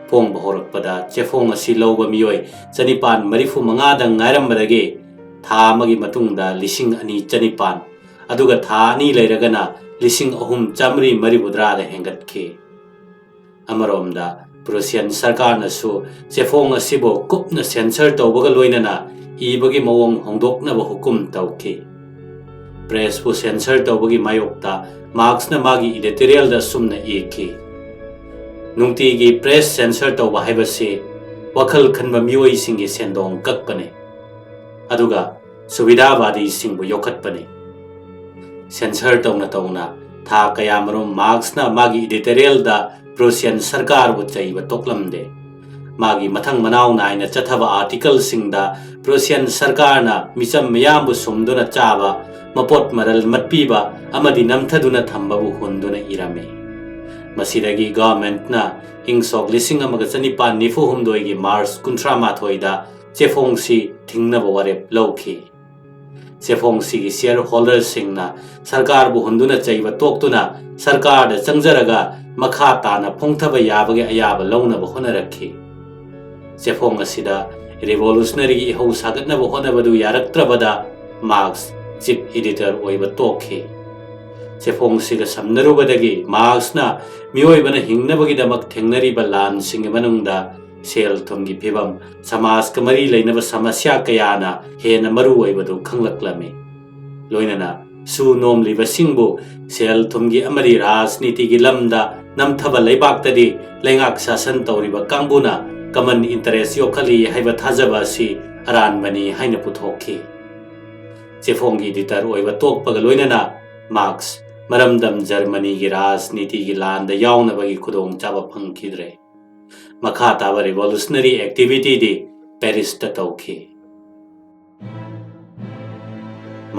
ꯐꯣꯡꯕ ꯍꯧꯔꯛꯄꯗ ꯆꯦꯐꯣꯡ ꯑꯁꯤ ꯂꯧꯕ ꯃꯤꯑꯣꯏ ꯆꯅꯤꯄꯥꯟ ꯃꯔꯤꯐꯨ ꯃꯉꯥꯗꯪ ꯉꯥꯏꯔꯝꯕꯗꯒꯤ ꯊꯥ ꯑꯃꯒꯤ ꯃꯇꯨꯡꯗ ꯂꯤꯁꯤꯡ ꯑꯅꯤ ꯆꯅꯤꯄꯥꯟ, ꯑꯗꯨꯒ ꯊꯥ ꯑꯅꯤ ꯂꯩꯔꯒꯅ ꯂꯤꯁꯤꯡ ꯑꯍꯨꯝ ꯆꯥꯃꯔꯤ ꯃꯔꯤꯐꯨꯇꯔꯥꯗ ꯍꯦꯟꯒꯠꯈꯤ꯫ ꯑꯃꯔꯣꯝꯗ ꯄ꯭ꯔꯨꯁꯤꯌꯟ ꯁꯔꯀꯥꯔꯅꯁꯨ ꯆꯦꯐꯣꯡ ꯑꯁꯤꯕꯨ ꯀꯨꯞꯅ ꯁꯦꯟꯁꯔ ꯇꯧꯕꯒ ꯂꯣꯏꯅꯅ ꯏꯕꯒꯤ ꯃꯑꯣꯡ ꯍꯣꯡꯗꯣꯛꯅꯕ ꯍꯨꯀꯨꯝ ꯇꯧꯈꯤ꯫ ꯄ꯭ꯔꯦꯁꯄꯨ ꯁꯦꯟꯁꯔ ꯇꯧꯕꯒꯤ ꯃꯥꯌꯣꯛꯇ ꯃꯥꯔꯛꯁꯅ ꯃꯥꯒꯤ ꯏꯗꯤꯇꯣꯔꯤꯌꯦꯜꯗ ꯑꯁꯨꯝꯅ ꯏꯈꯤ, "ꯅꯨꯡꯇꯤꯒꯤ ꯄ꯭ꯔꯦꯁ ꯁꯦꯟꯁꯔ ꯇꯧꯕ ꯍꯥꯏꯕꯁꯤ ꯋꯥꯈꯜ ꯈꯟꯕ ꯃꯤꯑꯣꯏꯁꯤꯡꯒꯤ ꯁꯦꯟꯗꯣꯡ ꯀꯛꯄꯅꯤ, ꯑꯗꯨꯒ ꯁꯨꯕꯤꯙꯥꯕꯥꯗꯤꯁꯤꯡꯕꯨ ꯌꯣꯛꯈꯠꯄꯅꯤ"꯫ ꯁꯦꯟꯁꯔ ꯇꯧꯅ ꯇꯧꯅ ꯊꯥ ꯀꯌꯥꯃꯔꯨꯝ ꯃꯥꯔꯛꯁꯅ ꯃꯥꯒꯤ ꯏꯗꯤꯇꯣꯔꯤꯌꯦꯜꯗ ꯄ꯭ꯔꯨꯁꯤꯌꯟ ꯁꯔꯀꯥꯔꯕꯨ ꯆꯩꯕ ꯇꯣꯛꯂꯝꯗꯦ꯫ ꯃꯥꯒꯤ ꯃꯊꯪ ꯃꯅꯥꯎ ꯅꯥꯏꯅ ꯆꯠꯊꯕ ꯑꯥꯔꯇꯤꯀꯜꯁꯤꯡꯗ ꯄ꯭ꯔꯨꯁꯤꯌꯟ ꯁꯔꯀꯥꯔꯅ ꯃꯤꯆꯝ ꯃꯤꯌꯥꯝꯕꯨ ꯁꯨꯝꯗꯨꯅ ꯆꯥꯕ, ꯃꯄꯣꯠ ꯃꯔꯜ ꯃꯠꯄꯤꯕ ꯑꯃꯗꯤ ꯅꯝꯊꯗꯨꯅ ꯊꯝꯕꯕꯨ ꯍꯨꯟꯗꯨꯅ ꯏꯔꯝꯃꯤ꯫ ꯃꯁꯤꯗꯒꯤ ꯒꯚꯔꯟꯃꯦꯟꯠꯅ ꯏꯪ ꯁꯣꯛ ꯂꯤꯁꯤꯡ ꯑꯃꯒ ꯆꯅꯤꯄꯥꯟ ꯅꯤꯐꯨ ꯍꯨꯝꯗꯣꯏꯒꯤ ꯃꯥꯔꯆ ꯀꯨꯟꯊ꯭ꯔꯥ ꯃꯥꯊꯣꯏꯗ ꯆꯦꯐꯣꯡꯁꯤ ꯊꯤꯡꯅꯕ ꯋꯥꯔꯦꯞ ꯂꯧꯈꯤ꯫ ꯆꯦꯐꯣꯡꯁꯤꯒꯤ ꯁꯤꯌꯔ ꯍꯣꯜꯗꯔꯁꯤꯡꯅ ꯁꯔꯀꯥꯔꯕꯨ ꯍꯨꯟꯗꯨꯅ ꯆꯩꯕ ꯇꯣꯛꯇꯨꯅ ꯁꯔꯀꯥꯔꯗ ꯆꯪꯖꯔꯒ ꯃꯈꯥ ꯇꯥꯅ ꯐꯣꯡꯊꯕ ꯌꯥꯕꯒꯤ ꯑꯌꯥꯕ ꯂꯧꯅꯕ ꯍꯣꯠꯅꯔꯛꯈꯤ꯫ ꯆꯦꯐꯣꯡ ꯑꯁꯤꯗ ꯔꯤꯚꯣꯂꯨꯁꯅꯔꯤꯒꯤ ꯏꯍꯧ ꯁꯥꯒꯠꯅꯕ ꯍꯣꯠꯅꯕꯗꯨ ꯌꯥꯔꯛꯇ꯭ꯔꯕꯗ ꯃꯥꯔꯛꯁ ꯆꯤꯐ ꯏꯗꯤꯇꯔ ꯑꯣꯏꯕ ꯇꯣꯛꯈꯤ꯫ ꯆꯦꯐꯣꯡꯁꯤꯒ ꯁꯝꯅꯔꯨꯕꯗꯒꯤ ꯃꯥꯔꯛꯁꯅ ꯃꯤꯑꯣꯏꯕꯅ ꯍꯤꯡꯅꯕꯒꯤꯗꯃꯛ ꯊꯦꯡꯅꯔꯤꯕ ꯂꯥꯟꯁꯤꯡꯒꯤ ꯃꯅꯨꯡꯗ ꯁꯦꯜ ꯊꯨꯝꯒꯤ ꯐꯤꯕꯝ, ꯁꯃꯥꯖꯀ ꯃꯔꯤ ꯂꯩꯅꯕ ꯁꯃꯁ꯭ꯌꯥ ꯀꯌꯥꯅ ꯍꯦꯟꯅ ꯃꯔꯨ ꯑꯣꯏꯕꯗꯨ ꯈꯪꯂꯛꯂꯝꯃꯤ꯫ ꯂꯣꯏꯅꯅ ꯁꯨ ꯅꯣꯝꯂꯤꯕꯁꯤꯡꯕꯨ ꯁꯦꯜ ꯊꯨꯝꯒꯤ ꯑꯃꯗꯤ ꯔꯥꯖꯅꯤꯇꯤꯒꯤ ꯂꯝꯗ ꯅꯝꯊꯕ ꯂꯩꯕꯥꯛꯇꯗꯤ ꯂꯩꯉꯥꯛ ꯁꯥꯁꯟ ꯇꯧꯔꯤꯕ ꯀꯥꯡꯕꯨꯅ common interest ꯌꯣꯛꯈꯠꯂꯤ ꯍꯥꯏꯕ ꯊꯥꯖꯕ ꯑꯁꯤ ꯑꯔꯥꯟꯕꯅꯤ ꯍꯥꯏꯅ ꯄꯨꯊꯣꯛꯈꯤ꯫ ꯆꯦꯐꯣꯡꯒꯤ editor ꯑꯣꯏꯕ ꯇꯣꯛꯄꯒ ꯂꯣꯏꯅꯅ ꯃꯥꯔꯛꯁ ꯃꯔꯝꯗꯝ ꯖꯔꯃꯅꯤꯒꯤ ꯔꯥꯖꯅꯤꯇꯤꯒꯤ ꯂꯥꯟꯗ ꯌꯥꯎꯅꯕꯒꯤ ꯈꯨꯗꯣꯡꯆꯥꯕ ꯐꯪꯈꯤꯗ꯭ꯔꯦ꯫ ꯃꯈꯥ ꯇꯥꯕ revolutionary activity ꯗꯤ ꯄꯦꯔꯤꯁꯇ ꯇꯧꯈꯤ꯫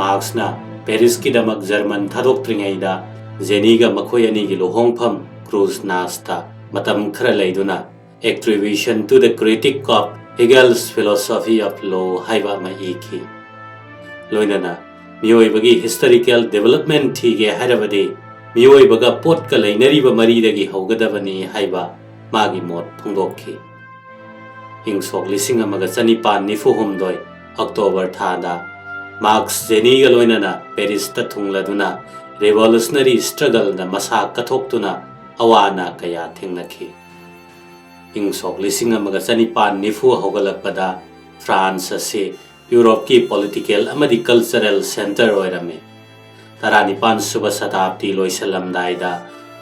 ꯃꯥꯔꯛꯁꯅ ꯄꯦꯔꯤꯁꯀꯤꯗꯃꯛ ꯖꯔꯃꯟ ꯊꯥꯗꯣꯛꯇ꯭ꯔꯤꯉꯩꯗ ꯖꯦꯅꯤꯒ ꯃꯈꯣꯏ ꯑꯅꯤꯒꯤ ꯂꯨꯍꯣꯡꯐꯝ ꯀ꯭ꯔꯨꯖꯅꯥꯁꯇ ꯃꯇꯝ ꯈꯔ ꯂꯩꯗꯨꯅ Attribution to the Critique of Hegel's Philosophy of Law ꯍꯥꯏꯕ ꯑꯃ ꯏꯈꯤ꯫ ꯂꯣꯏꯅꯅ ꯃꯤꯑꯣꯏꯕꯒꯤ historical development ꯊꯤꯒꯦ ꯍꯥꯏꯔꯕꯗꯤ ꯃꯤꯑꯣꯏꯕꯒ ꯄꯣꯠꯀ ꯂꯩꯅꯔꯤꯕ ꯃꯔꯤꯗꯒꯤ ꯍꯧꯒꯗꯕꯅꯤ ꯍꯥꯏꯕ ꯃꯥꯒꯤ ꯃꯣꯠ ꯐꯣꯡꯗꯣꯛꯈꯤ꯫ ꯏꯪ ꯁꯣꯛ ꯂꯤꯁꯤꯡ ꯑꯃꯒ ꯆꯅꯤꯄꯥꯟ ꯅꯤꯐꯨ ꯍꯨꯝꯗꯣꯏ ꯑꯣꯛꯇꯣꯕꯔ ꯊꯥꯗ ꯃꯥꯔꯛꯁ ꯖꯦꯅꯤꯒ ꯂꯣꯏꯅꯅ ꯄꯦꯔꯤꯁꯇ ꯊꯨꯡꯂꯗꯨꯅ revolutionary struggle ꯗ ꯃꯁꯥ ꯀꯠꯊꯣꯛꯇꯨꯅ ꯑꯋꯥ ꯑꯅꯥ ꯀꯌꯥ ꯊꯦꯡꯅꯈꯤ꯫ ꯏꯪ ꯁꯣꯛ ꯂꯤꯁꯤꯡ ꯑꯃꯒ ꯆꯅꯤꯄꯥꯟ ꯅꯤꯐꯨ ꯍꯧꯒꯠꯂꯛꯄꯗ ꯐ꯭ꯔꯥꯟꯁ ꯑꯁꯤ ꯌꯨꯔꯣꯞꯀꯤ political ꯑꯃꯗꯤ cultural centre ꯑꯣꯏꯔꯝꯃꯤ꯫ ꯇꯔꯥꯅꯤꯄꯥꯟ ꯁꯨꯕ ꯁꯇꯥꯕꯗꯤ ꯂꯣꯏꯁꯤꯜꯂꯝꯗꯥꯏꯗ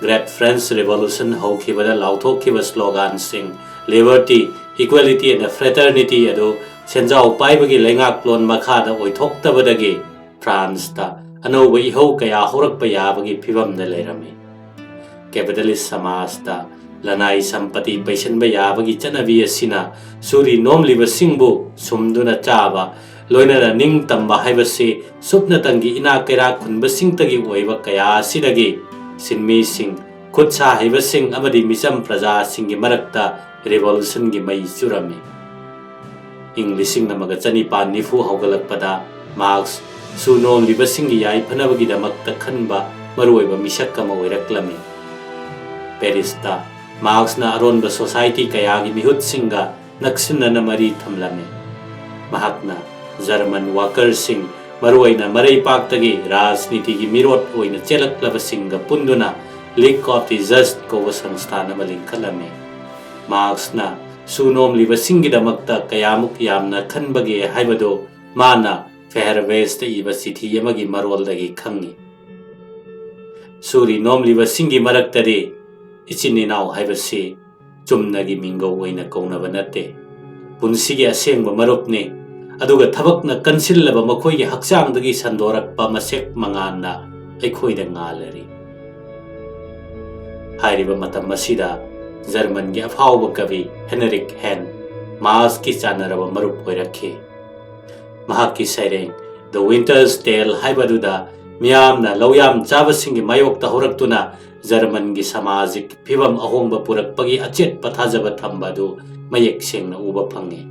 Great French Revolution ꯍꯧꯈꯤꯕꯗ ꯂꯥꯎꯊꯣꯛꯈꯤꯕ slogan ꯁꯤꯡ liberty, equality and fraternity ꯑꯗꯨ ꯁꯦꯟꯖꯥꯎ ꯄꯥꯏꯕꯒꯤ ꯂꯩꯉꯥꯛꯂꯣꯟ ꯃꯈꯥꯗ ꯑꯣꯏꯊꯣꯛꯇꯕꯗꯒꯤ ꯐ꯭ꯔꯥꯟꯁꯇ ꯑꯅꯧꯕ ꯏꯍꯧ ꯀꯌꯥ ꯍꯧꯔꯛꯄ ꯌꯥꯕꯒꯤ ꯐꯤꯕꯝꯗ ꯂꯩꯔꯝꯃꯤ꯫ Capitalist ꯁꯃꯥꯖꯇ ꯂꯅꯥꯏ ꯁꯝꯄꯇꯤ ꯄꯩꯁꯤꯟꯕ ꯌꯥꯕꯒꯤ ꯆꯠꯅꯕꯤ ꯑꯁꯤꯅ ꯁꯨꯔꯤ ꯅꯣꯝꯂꯤꯕꯁꯤꯡꯕꯨ ꯁꯨꯝꯗꯨꯅ ꯆꯥꯕ, ꯂꯣꯏꯅꯅ ꯅꯤꯡꯇꯝꯕ ꯍꯥꯏꯕꯁꯤ ꯁꯨꯞꯅꯇꯪꯒꯤ ꯏꯅꯥꯛ ꯀꯩꯔꯥꯛ ꯈꯨꯟꯕꯁꯤꯡꯇꯒꯤ ꯑꯣꯏꯕ ꯀꯌꯥ ꯑꯁꯤꯗꯒꯤ ꯁꯤꯟꯃꯤꯁꯤꯡ, ꯈꯨꯠ ꯁꯥ ꯍꯩꯕꯁꯤꯡ ꯑꯃꯗꯤ ꯃꯤꯆꯝ ꯄ꯭ꯔꯖꯥꯁꯤꯡꯒꯤ ꯃꯔꯛꯇ revolution ꯒꯤ ꯃꯩ ꯆꯨꯔꯝꯃꯤ꯫ ꯏꯪ ꯂꯤꯁꯤꯡ ꯑꯃꯒ ꯆꯅꯤꯄꯥꯟ ꯅꯤꯐꯨ ꯍꯧꯒꯠꯂꯛꯄꯗ ꯃꯥꯔꯛꯁ ꯁꯨ ꯅꯣꯝꯂꯤꯕꯁꯤꯡꯒꯤ ꯌꯥꯏꯐꯅꯕꯒꯤꯗꯃꯛꯇ ꯈꯟꯕ ꯃꯔꯨꯑꯣꯏꯕ ꯃꯤꯁꯛ ꯑꯃ ꯑꯣꯏꯔꯛꯂꯝꯃꯤ꯫ ꯄꯦꯔꯤꯁꯇ ꯃꯥꯔꯛꯁꯅ ꯑꯔꯣꯟꯕ society ꯀꯌꯥꯒꯤ ꯃꯤꯍꯨꯠꯁꯤꯡꯒ ꯅꯛꯁꯤꯟꯅꯅ ꯃꯔꯤ ꯊꯝꯂꯝꯃꯤ꯫ ꯃꯍꯥꯛꯅ ꯖꯔꯃꯟ worker ꯁꯤꯡ, ꯃꯔꯨꯑꯣꯏꯅ ꯃꯔꯩꯄꯥꯛꯇꯒꯤ ꯔꯥꯖꯅꯤꯇꯤꯒꯤ ꯃꯤꯔꯣꯠ ꯑꯣꯏꯅ ꯆꯦꯜꯂꯛꯂꯕꯁꯤꯡꯒ ꯄꯨꯟꯗꯨꯅ League of the Just ꯀꯧꯕ ꯁꯪꯁꯊꯥꯟ ꯑꯃ ꯂꯤꯡꯈꯠꯂꯝꯃꯤ꯫ ꯃꯥꯔꯛꯁꯅ ꯁꯨ ꯅꯣꯝꯂꯤꯕꯁꯤꯡꯒꯤꯗꯃꯛꯇ ꯀꯌꯥꯃꯨꯛ ꯌꯥꯝꯅ ꯈꯟꯕꯒꯦ ꯍꯥꯏꯕꯗꯨ ꯃꯥꯅ ꯐꯦꯍꯔ ꯋꯦꯁꯇ ꯏꯕ ꯆꯤꯊꯤ ꯑꯃꯒꯤ ꯃꯔꯣꯜꯗꯒꯤ ꯈꯪꯏ꯫ ꯁꯨꯔꯤ ꯅꯣꯝꯂꯤꯕꯁꯤꯡꯒꯤ ꯃꯔꯛꯇꯗꯤ ꯏꯆꯤꯟ ꯏꯅꯥꯎ ꯍꯥꯏꯕꯁꯤ ꯆꯨꯝꯅꯒꯤ ꯃꯤꯡꯒꯧ ꯑꯣꯏꯅ ꯀꯧꯅꯕ ꯅꯠꯇꯦ꯫ ꯄꯨꯟꯁꯤꯒꯤ ꯑꯁꯦꯡꯕ ꯃꯔꯨꯞꯅꯤ꯫ ꯑꯗꯨꯒ ꯊꯕꯛꯅ ꯀꯟꯁꯤꯜꯂꯕ ꯃꯈꯣꯏꯒꯤ ꯍꯛꯆꯥꯡꯗꯒꯤ ꯁꯟꯗꯣꯔꯛꯄ ꯃꯁꯦꯛ ꯃꯉꯥꯜꯅ ꯑꯩꯈꯣꯏꯗ ꯉꯥꯜꯂꯔꯤ꯫ ꯍꯥꯏꯔꯤꯕ ꯃꯇꯝ ꯑꯁꯤꯗ ꯖꯔꯃꯟꯒꯤ ꯑꯐꯥꯎꯕ ꯀꯕꯤ ꯍꯦꯅꯔꯤꯛ ꯍꯦꯟ ꯃꯥꯁꯀꯤ ꯆꯥꯟꯅꯔꯕ ꯃꯔꯨꯞ ꯑꯣꯏꯔꯛꯈꯤ꯫ ꯃꯍꯥꯛꯀꯤ ꯁꯩꯔꯦꯡ The Winter's Tale ꯍꯥꯏꯕꯗꯨꯗ ꯃꯤꯌꯥꯝꯅ ꯂꯧꯌꯥꯝ ꯆꯥꯕꯁꯤꯡꯒꯤ ꯃꯥꯌꯣꯛꯇ ꯍꯧꯔꯛꯇꯨꯅ ꯖꯔꯃꯟꯒꯤ ꯁꯃꯥꯖꯤꯛ ꯐꯤꯕꯝ ꯑꯍꯣꯡꯕ ꯄꯨꯔꯛꯄꯒꯤ ꯑꯆꯦꯠꯄ ꯊꯥꯖꯕ ꯊꯝꯕ ꯑꯗꯨ ꯃꯌꯦꯛ ꯁꯦꯡꯅ ꯎꯕ ꯐꯪꯉꯤ꯫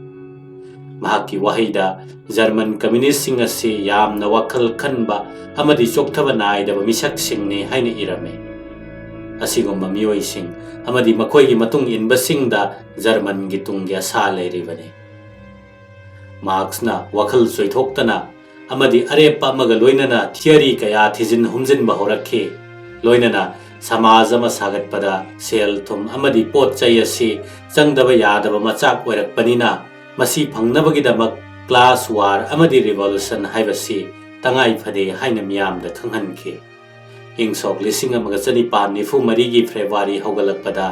ꯃꯍꯥꯛꯀꯤ ꯋꯥꯍꯩꯗ ꯖꯔꯃꯟ ꯀꯝꯌꯨꯅꯤꯁ꯭ꯠꯁꯤꯡ ꯑꯁꯤ ꯌꯥꯝꯅ ꯋꯥꯈꯜ ꯈꯟꯕ ꯑꯃꯗꯤ ꯆꯣꯛꯊꯕ ꯅꯥꯏꯗꯕ ꯃꯤꯁꯛꯁꯤꯡꯅꯤ ꯍꯥꯏꯅ ꯏꯔꯝꯃꯤ꯫ ꯑꯁꯤꯒꯨꯝꯕ ꯃꯤꯑꯣꯏꯁꯤꯡ ꯑꯃꯗꯤ ꯃꯈꯣꯏꯒꯤ ꯃꯇꯨꯡ ꯏꯟꯕꯁꯤꯡꯗ ꯖꯔꯃꯟꯒꯤ ꯇꯨꯡꯒꯤ ꯑꯁꯥ ꯂꯩꯔꯤꯕꯅꯤ꯫ ꯃꯥꯔꯛꯁꯅ ꯋꯥꯈꯜ ꯆꯣꯏꯊꯣꯛꯇꯅ ꯑꯃꯗꯤ ꯑꯔꯦꯞꯄ ꯑꯃꯒ ꯂꯣꯏꯅꯅ ꯊꯤꯑꯣꯔꯤ ꯀꯌꯥ ꯊꯤꯖꯤꯟ ꯍꯨꯝꯖꯤꯟꯕ ꯍꯧꯔꯛꯈꯤ꯫ ꯂꯣꯏꯅꯅ ꯁꯃꯥꯖ ꯑꯃ ꯁꯥꯒꯠꯄꯗ ꯁꯦꯜ ꯊꯨꯝ ꯑꯃꯗꯤ ꯄꯣꯠ ꯆꯩ ꯑꯁꯤ ꯆꯪꯗꯕ ꯌꯥꯗꯕ ꯃꯆꯥꯛ ꯑꯣꯏꯔꯛꯄꯅꯤꯅ, ꯃꯁꯤ ꯐꯪꯅꯕꯒꯤꯗꯃꯛ ꯀ꯭ꯂꯥꯁ ꯋꯥꯔ ꯑꯃꯗꯤ ꯔꯤꯚꯣꯂꯨꯁꯟ ꯍꯥꯏꯕꯁꯤ ꯇꯉꯥꯏ ꯐꯗꯦ ꯍꯥꯏꯅ ꯃꯤꯌꯥꯝꯗ ꯈꯪꯍꯟꯈꯤ꯫ ꯏꯪ ꯁꯣꯛ ꯂꯤꯁꯤꯡ ꯑꯃꯒ ꯆꯅꯤꯄꯥꯟ ꯅꯤꯐꯨ ꯃꯔꯤꯒꯤ ꯐꯦꯕ꯭ꯔꯨꯋꯥꯔꯤ ꯍꯧꯒꯠꯂꯛꯄꯗ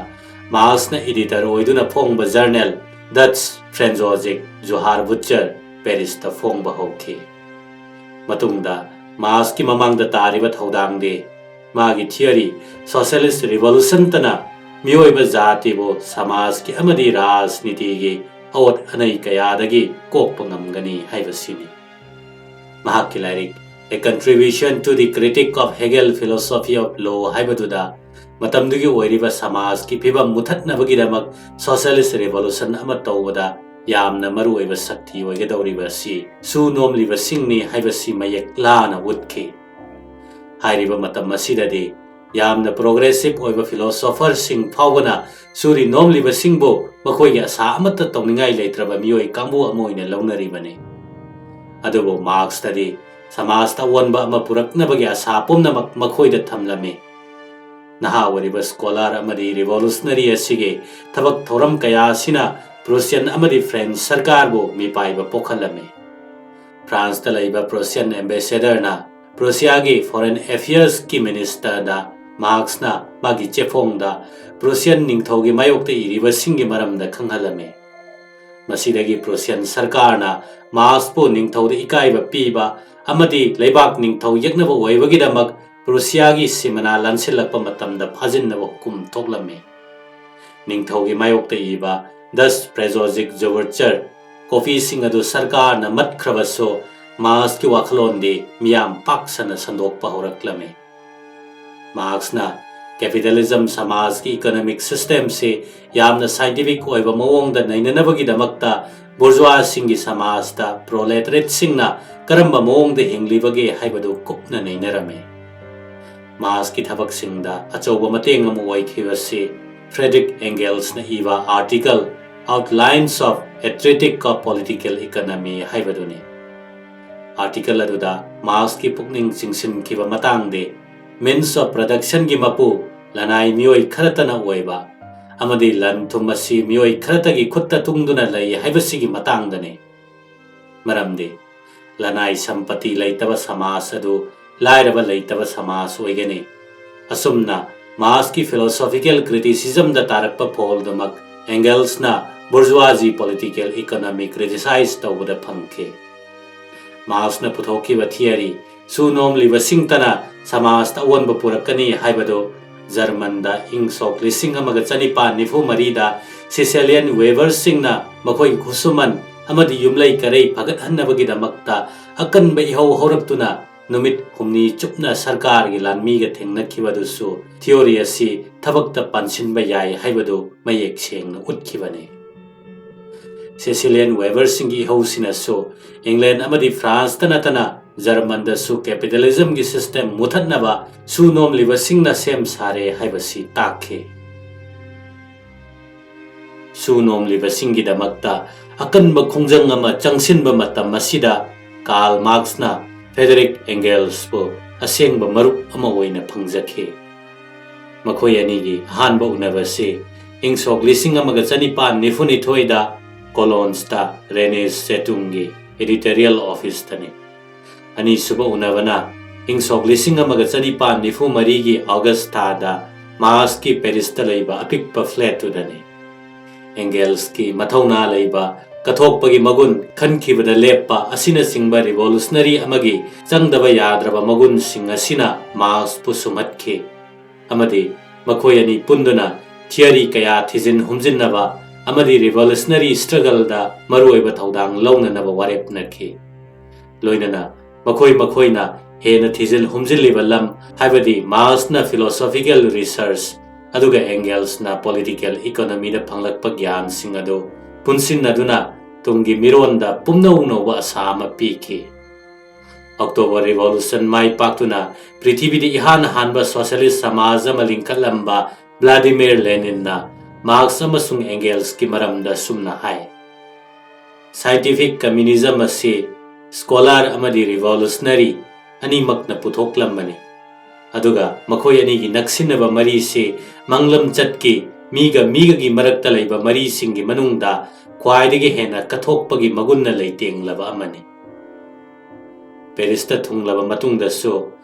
ꯃꯥꯔꯛꯁꯅ ꯏꯗꯤꯇꯔ ꯑꯣꯏꯗꯨꯅ ꯐꯣꯡꯕ ꯖꯔꯅꯦꯜ ꯗꯠꯁ ꯐ꯭ꯔꯦꯟꯖꯣꯖꯤꯛ ꯖꯨꯍꯥꯔ ꯕꯨꯠꯆꯔ ꯄꯦꯔꯤꯁꯇ ꯐꯣꯡꯕ ꯍꯧꯈꯤ꯫ ꯃꯇꯨꯡꯗ ꯃꯥꯔꯛꯁꯀꯤ ꯃꯃꯥꯡꯗ ꯇꯥꯔꯤꯕ ꯊꯧꯗꯥꯡꯗꯤ ꯃꯥꯒꯤ ꯊꯤꯑꯣꯔꯤ ꯁꯣꯁꯤꯌꯦꯂꯤꯁ꯭ꯠ ꯔꯤꯚꯣꯂꯨꯁꯟꯇꯅ ꯃꯤꯑꯣꯏꯕ ꯖꯥꯇꯤꯕꯨ ꯁꯃꯥꯖꯀꯤ ꯑꯃꯗꯤ ꯔꯥꯖꯅꯤꯇꯤꯒꯤ ꯑꯑꯣꯠ ꯑꯅꯩ ꯀꯌꯥꯗꯒꯤ ꯀꯣꯛꯄ ꯉꯝꯒꯅꯤ ꯍꯥꯏꯕꯁꯤꯅꯤ꯫ ꯃꯍꯥꯛꯀꯤ ꯂꯥꯏꯔꯤꯛ A Contribution to the Critique of Hegel Philosophy of Law ꯍꯥꯏꯕꯗꯨꯗ ꯃꯇꯝꯗꯨꯒꯤ ꯑꯣꯏꯔꯤꯕ ꯁꯃꯥꯖꯀꯤ ꯐꯤꯕꯝ ꯃꯨꯊꯠꯅꯕꯒꯤꯗꯃꯛ ꯁꯣꯁꯤꯌꯦꯂꯤꯁ꯭ꯠ ꯔꯤꯚꯣꯂꯨꯁꯟ ꯑꯃ ꯇꯧꯕꯗ ꯌꯥꯝꯅ ꯃꯔꯨꯑꯣꯏꯕ ꯁꯛꯇꯤ ꯑꯣꯏꯒꯗꯧꯔꯤꯕ ꯑꯁꯤ ꯁꯨ ꯅꯣꯝꯂꯤꯕꯁꯤꯡꯅꯤ ꯍꯥꯏꯕꯁꯤ ꯃꯌꯦꯛ ꯂꯥꯅ ꯎꯠꯈꯤ꯫ ꯍꯥꯏꯔꯤꯕ ꯃꯇꯝ ꯑꯁꯤꯗꯗꯤ ꯌꯥꯝꯅ ꯄ꯭ꯔꯣꯒ꯭ꯔꯦꯁꯤꯚ ꯑꯣꯏꯕ ꯐꯤꯂꯣꯁꯣꯐꯔꯁꯤꯡ ꯐꯥꯎꯕꯅ ꯁꯨꯔꯤ ꯅꯣꯝꯂꯤꯕꯁꯤꯡꯕꯨ ꯃꯈꯣꯏꯒꯤ ꯑꯁꯥ ꯑꯃꯠꯇ ꯇꯧꯅꯤꯡꯉꯥꯏ ꯂꯩꯇ꯭ꯔꯕ ꯃꯤꯑꯣꯏ ꯀꯥꯡꯕꯨ ꯑꯃ ꯑꯣꯏꯅ ꯂꯧꯅꯔꯤꯕꯅꯤ꯫ ꯑꯗꯨꯕꯨ ꯃꯥꯔꯛꯁꯇꯗꯤ ꯁꯃꯥꯖꯇ ꯑꯑꯣꯟꯕ ꯑꯃ ꯄꯨꯔꯛꯅꯕꯒꯤ ꯑꯁꯥ ꯄꯨꯝꯅꯃꯛ ꯃꯈꯣꯏꯗ ꯊꯝꯂꯝꯃꯤ꯫ ꯅꯍꯥ ꯑꯣꯏꯔꯤꯕ scholar ꯑꯃꯗꯤ revolutionary ꯑꯁꯤꯒꯤ ꯊꯕꯛ ꯊꯧꯔꯝ ꯀꯌꯥ ꯑꯁꯤꯅ Prussian ꯑꯃꯗꯤ French ꯁꯔꯀꯥꯔꯕꯨ ꯃꯤꯄꯥꯏꯕ ꯄꯣꯛꯍꯜꯂꯝꯃꯤ꯫ ꯐ꯭ꯔꯥꯟꯁꯇ ꯂꯩꯕ Prussian ambassadorꯅ ꯄ꯭ꯔꯨꯁꯤꯌꯥꯒꯤ Foreign Affairsꯀꯤ ministerꯗ ꯃꯥꯔꯛꯁꯅ ꯃꯥꯒꯤ ꯆꯦꯐꯣꯡꯗ Prussian ꯅꯤꯡꯊꯧꯒꯤ ꯃꯥꯌꯣꯛꯇ ꯏꯔꯤꯕꯁꯤꯡꯒꯤ ꯃꯔꯝꯗ ꯈꯪꯍꯜꯂꯝꯃꯤ꯫ ꯃꯁꯤꯗꯒꯤ Prussian ꯁꯔꯀꯥꯔꯅ ꯃꯥꯔꯛꯁꯄꯨ ꯅꯤꯡꯊꯧꯗ ꯏꯀꯥꯏꯕ ꯄꯤꯕ ꯑꯃꯗꯤ ꯂꯩꯕꯥꯛ ꯅꯤꯡꯊꯧ ꯌꯦꯛꯅꯕ ꯑꯣꯏꯕꯒꯤꯗꯃꯛ ꯄ꯭ꯔꯨꯁꯤꯌꯥꯒꯤ ꯁꯤꯃꯅꯥ ꯂꯥꯟꯁꯤꯜꯂꯛꯄ ꯃꯇꯝꯗ ꯐꯥꯖꯤꯟꯅꯕ ꯍꯨꯀꯨꯝ ꯊꯣꯛꯂꯝꯃꯤ꯫ ꯅꯤꯡꯊꯧꯒꯤ ꯃꯥꯌꯣꯛꯇ ꯏꯕ Das Prächsische Overture copyꯁꯤꯡ ꯑꯗꯨ ꯁꯔꯀꯥꯔꯅ ꯃꯠꯈ꯭ꯔꯕꯁꯨ, ꯃꯥꯔꯛꯁꯀꯤ ꯋꯥꯈꯜꯂꯣꯟꯗꯤ ꯃꯤꯌꯥꯝ ꯄꯥꯛ ꯁꯟꯅ ꯁꯟꯗꯣꯛꯄ ꯍꯧꯔꯛꯂꯝꯃꯤ꯫ ꯃꯥꯔꯛꯁꯅ capitalism ꯁꯃꯥꯖꯀꯤ economic systemꯁꯤ ꯌꯥꯝꯅ scientific ꯑꯣꯏꯕ ꯃꯑꯣꯡꯗ ꯅꯩꯅꯅꯕꯒꯤꯗꯃꯛꯇ bourgeoisꯁꯤꯡꯒꯤ ꯁꯃꯥꯖꯇ proletariatꯁꯤꯡꯅ ꯀꯔꯝꯕ ꯃꯑꯣꯡꯗ ꯍꯤꯡꯂꯤꯕꯒꯦ ꯍꯥꯏꯕꯗꯨ ꯀꯨꯞꯅ ꯅꯩꯅꯔꯝꯃꯤ꯫ ꯃꯥꯔꯛꯁꯀꯤ ꯊꯕꯛꯁꯤꯡꯗ ꯑꯆꯧꯕ ꯃꯇꯦꯡ ꯑꯃ ꯑꯣꯏꯈꯤꯕꯁꯤ Frederick Engelsꯅ ꯏꯕ article Outlines of a Theory of Political Economy ꯍꯥꯏꯕꯗꯨꯅꯤ꯫ Article ꯑꯗꯨꯗ ꯃꯥꯔꯛꯁꯀꯤ ꯄꯨꯛꯅꯤꯡ ꯆꯤꯡꯁꯤꯟꯈꯤꯕ ꯃꯇꯥꯡꯗꯤ means of productionꯒꯤ ꯃꯄꯨ ꯂꯅꯥꯏ ꯃꯤꯑꯣꯏ ꯈꯔꯇꯅ ꯑꯣꯏꯕ ꯑꯃꯗꯤ ꯂꯟ ꯊꯨꯝ ꯑꯁꯤ ꯃꯤꯑꯣꯏ ꯈꯔꯇꯒꯤ ꯈꯨꯠꯇ ꯇꯨꯡꯗꯨꯅ ꯂꯩ ꯍꯥꯏꯕꯁꯤꯒꯤ ꯃꯇꯥꯡꯗꯅꯤ꯫ ꯃꯔꯝꯗꯤ ꯂꯅꯥꯏ ꯁꯝꯄꯇꯤ ꯂꯩꯇꯕ ꯁꯃꯥꯖ ꯑꯗꯨ ꯂꯥꯏꯔꯕ ꯂꯩꯇꯕ ꯁꯃꯥꯖ ꯑꯣꯏꯒꯅꯤ꯫ ꯑꯁꯨꯝꯅ ꯃꯥꯔꯛꯁꯀꯤ philosophical criticismꯗ ꯇꯥꯔꯛꯄ ꯐꯣꯜꯗꯨꯃꯛ Engelsꯅ bourgeoisie political economy criticize ꯇꯧꯕꯗ ꯐꯪꯈꯤ꯫ ꯃꯥꯔꯛꯁꯅ ꯄꯨꯊꯣꯛꯈꯤꯕ theory ꯁꯨ ꯅꯣꯝꯂꯤꯕꯁꯤꯡꯇꯅ ꯁꯃꯥꯖꯇ ꯑꯑꯣꯟꯕ ꯄꯨꯔꯛꯀꯅꯤ ꯍꯥꯏꯕꯗꯨ ꯖꯔꯃꯟꯗ ꯏꯪ ꯁꯣꯛ ꯂꯤꯁꯤꯡ ꯑꯃꯒ ꯆꯅꯤꯄꯥꯟ ꯅꯤꯐꯨ ꯃꯔꯤꯗ Sicilian weaverꯁꯤꯡꯅ ꯃꯈꯣꯏꯒꯤ ꯈꯨꯠꯁꯨꯃꯟ ꯑꯃꯗꯤ ꯌꯨꯝꯂꯩ ꯀꯔꯩ ꯐꯒꯠꯍꯟꯅꯕꯒꯤꯗꯃꯛꯇ ꯑꯀꯟꯕ ꯏꯍꯧ ꯍꯧꯔꯛꯇꯨꯅ ꯅꯨꯃꯤꯠ ꯍꯨꯝꯅꯤ ꯆꯨꯞꯅ ꯁꯔꯀꯥꯔꯒꯤ ꯂꯥꯟꯃꯤꯒ ꯊꯦꯡꯅꯈꯤꯕꯗꯨꯁꯨ theory ꯑꯁꯤ ꯊꯕꯛꯇ ꯄꯥꯟꯁꯤꯟꯕ ꯌꯥꯏ ꯍꯥꯏꯕꯗꯨ ꯃꯌꯦꯛ ꯁꯦꯡꯅ ꯎꯠꯈꯤꯕꯅꯤ꯫ Sicilian weaverꯁꯤꯡꯒꯤ ꯏꯍꯧꯁꯤꯅꯁꯨ England ꯑꯃꯗꯤ Franceꯇ ꯅꯠꯇꯅ ꯖꯔꯃꯟꯗꯁꯨ capitalismꯒꯤ system ꯃꯨꯊꯠꯅꯕ ꯁꯨ ꯅꯣꯝꯂꯤꯕꯁꯤꯡꯅ ꯁꯦꯝ ꯁꯥꯔꯦ ꯍꯥꯏꯕꯁꯤ ꯇꯥꯛꯈꯤ꯫ ꯁꯨ ꯅꯣꯝꯂꯤꯕꯁꯤꯡꯒꯤꯗꯃꯛꯇ ꯑꯀꯟꯕ ꯈꯣꯡꯖꯪ ꯑꯃ ꯆꯪꯁꯤꯟꯕ ꯃꯇꯝ ꯑꯁꯤꯗ Karl Marxꯅ Frederick Engelsꯄꯨ ꯑꯁꯦꯡꯕ ꯃꯔꯨꯞ ꯑꯃ ꯑꯣꯏꯅ ꯐꯪꯖꯈꯤ꯫ ꯃꯈꯣꯏ ꯑꯅꯤꯒꯤ ꯑꯍꯥꯟꯕ ꯎꯅꯕꯁꯤ ꯏꯪ ꯁꯣꯛ ꯂꯤꯁꯤꯡ ꯑꯃꯒ ꯆꯅꯤꯄꯥꯟ ꯅꯤꯐꯨꯅꯤꯊꯣꯏꯗ ꯀꯣꯂꯣꯟꯁꯇ ꯔꯦꯅꯤꯁ ꯆꯦꯇꯨꯡꯒꯤ editorial officeꯇꯅꯤ꯫ ꯑꯅꯤꯁꯨꯕ ꯎꯅꯕꯅ ꯏꯪ ꯁꯣꯛ ꯂꯤꯁꯤꯡ ꯑꯃꯒ ꯆꯅꯤꯄꯥꯟ ꯅꯤꯐꯨ ꯃꯔꯤꯒꯤ ꯑꯣꯒꯁ ꯊꯥꯗ ꯃꯥꯔꯛꯁꯀꯤ ꯄꯦꯔꯤꯁꯇ ꯂꯩꯕ ꯑꯄꯤꯛꯄ flatꯇꯨꯗꯅꯤ꯫ ꯑꯦꯡꯒꯦꯜꯁꯀꯤ ꯃꯊꯧꯅꯥ ꯂꯩꯕ ꯀꯠꯊꯣꯛꯄꯒꯤ ꯃꯒꯨꯟ, ꯈꯟꯈꯤꯕꯗ ꯂꯦꯞꯄ ꯑꯁꯤꯅꯆꯤꯡꯕ revolutionary ꯑꯃꯒꯤ ꯆꯪꯗꯕ ꯌꯥꯗ꯭ꯔꯕ ꯃꯒꯨꯟꯁꯤꯡ ꯑꯁꯤꯅ ꯃꯥꯔꯛꯁꯄꯨ ꯁꯨꯝꯍꯠꯈꯤ꯫ ꯑꯃꯗꯤ ꯃꯈꯣꯏ ꯑꯅꯤ ꯄꯨꯟꯗꯨꯅ theory ꯀꯌꯥ ꯊꯤꯖꯤꯟ ꯍꯨꯝꯖꯤꯟꯅꯕ ꯑꯃꯗꯤ revolutionary struggleꯗ ꯃꯔꯨꯑꯣꯏꯕ ꯊꯧꯗꯥꯡ ꯂꯧꯅꯅꯕ ꯋꯥꯔꯦꯞꯅꯈꯤ꯫ ꯂꯣꯏꯅꯅ ꯃꯈꯣꯏ ꯃꯈꯣꯏꯅ ꯍꯦꯟꯅ ꯊꯤꯖꯤꯜ ꯍꯨꯝꯖꯤꯜꯂꯤꯕ ꯂꯝ, ꯍꯥꯏꯕꯗꯤ ꯃꯥꯔꯛꯁꯅ philosophical research ꯑꯗꯨꯒ ꯑꯦꯡꯒꯦꯜꯁꯅ political economyꯗ ꯐꯪꯂꯛꯄ ꯒ꯭ꯌꯥꯟꯁꯤꯡ ꯑꯗꯨ ꯄꯨꯟꯁꯤꯟꯅꯗꯨꯅ ꯇꯨꯡꯒꯤ ꯃꯤꯔꯣꯟꯗ ꯄꯨꯝꯅꯧ ꯅꯧꯕ ꯑꯁꯥ ꯑꯃ ꯄꯤꯈꯤ꯫ ꯑꯣꯛꯇꯣꯕꯔ revolution ꯃꯥꯏ ꯄꯥꯛꯇꯨꯅ ꯄ꯭ꯔꯤꯊꯤꯕꯤꯗ ꯏꯍꯥꯟ ꯍꯥꯟꯕ socialist ꯁꯃꯥꯖ ꯑꯃ ꯂꯤꯡꯈꯠꯂꯝꯕ ꯚ꯭ꯂꯥꯗꯤꯃꯤꯔ ꯂꯦꯅꯤꯟꯅ ꯃꯥꯔꯛꯁ ꯑꯃꯁꯨꯡ ꯑꯦꯡꯒꯦꯜꯁꯀꯤ ꯃꯔꯝꯗ ꯁꯨꯝꯅ ꯍꯥꯏ, "Scientific communism ꯑꯁꯤ scholar ꯑꯃꯗꯤ revolutionary ꯑꯅꯤꯃꯛꯅ ꯄꯨꯊꯣꯛꯂꯝꯕꯅꯤ꯫ ꯑꯗꯨꯒ ꯃꯈꯣꯏ ꯑꯅꯤꯒꯤ ꯅꯛꯁꯤꯟꯅꯕ ꯃꯔꯤꯁꯤ ꯃꯥꯡꯂꯝꯆꯠꯀꯤ ꯃꯤꯒ ꯃꯤꯒꯒꯤ ꯃꯔꯛꯇ ꯂꯩꯕ ꯃꯔꯤꯁꯤꯡꯒꯤ ꯃꯅꯨꯡꯗ ꯈ꯭ꯋꯥꯏꯗꯒꯤ ꯍꯦꯟꯅ ꯀꯠꯊꯣꯛꯄꯒꯤ ꯃꯒꯨꯟꯅ ꯂꯩꯇꯦꯡꯂꯕ ꯑꯃꯅꯤ"꯫ ꯄꯦꯔꯤꯁꯇ ꯊꯨꯡꯂꯕ ꯃꯇꯨꯡꯗꯁꯨ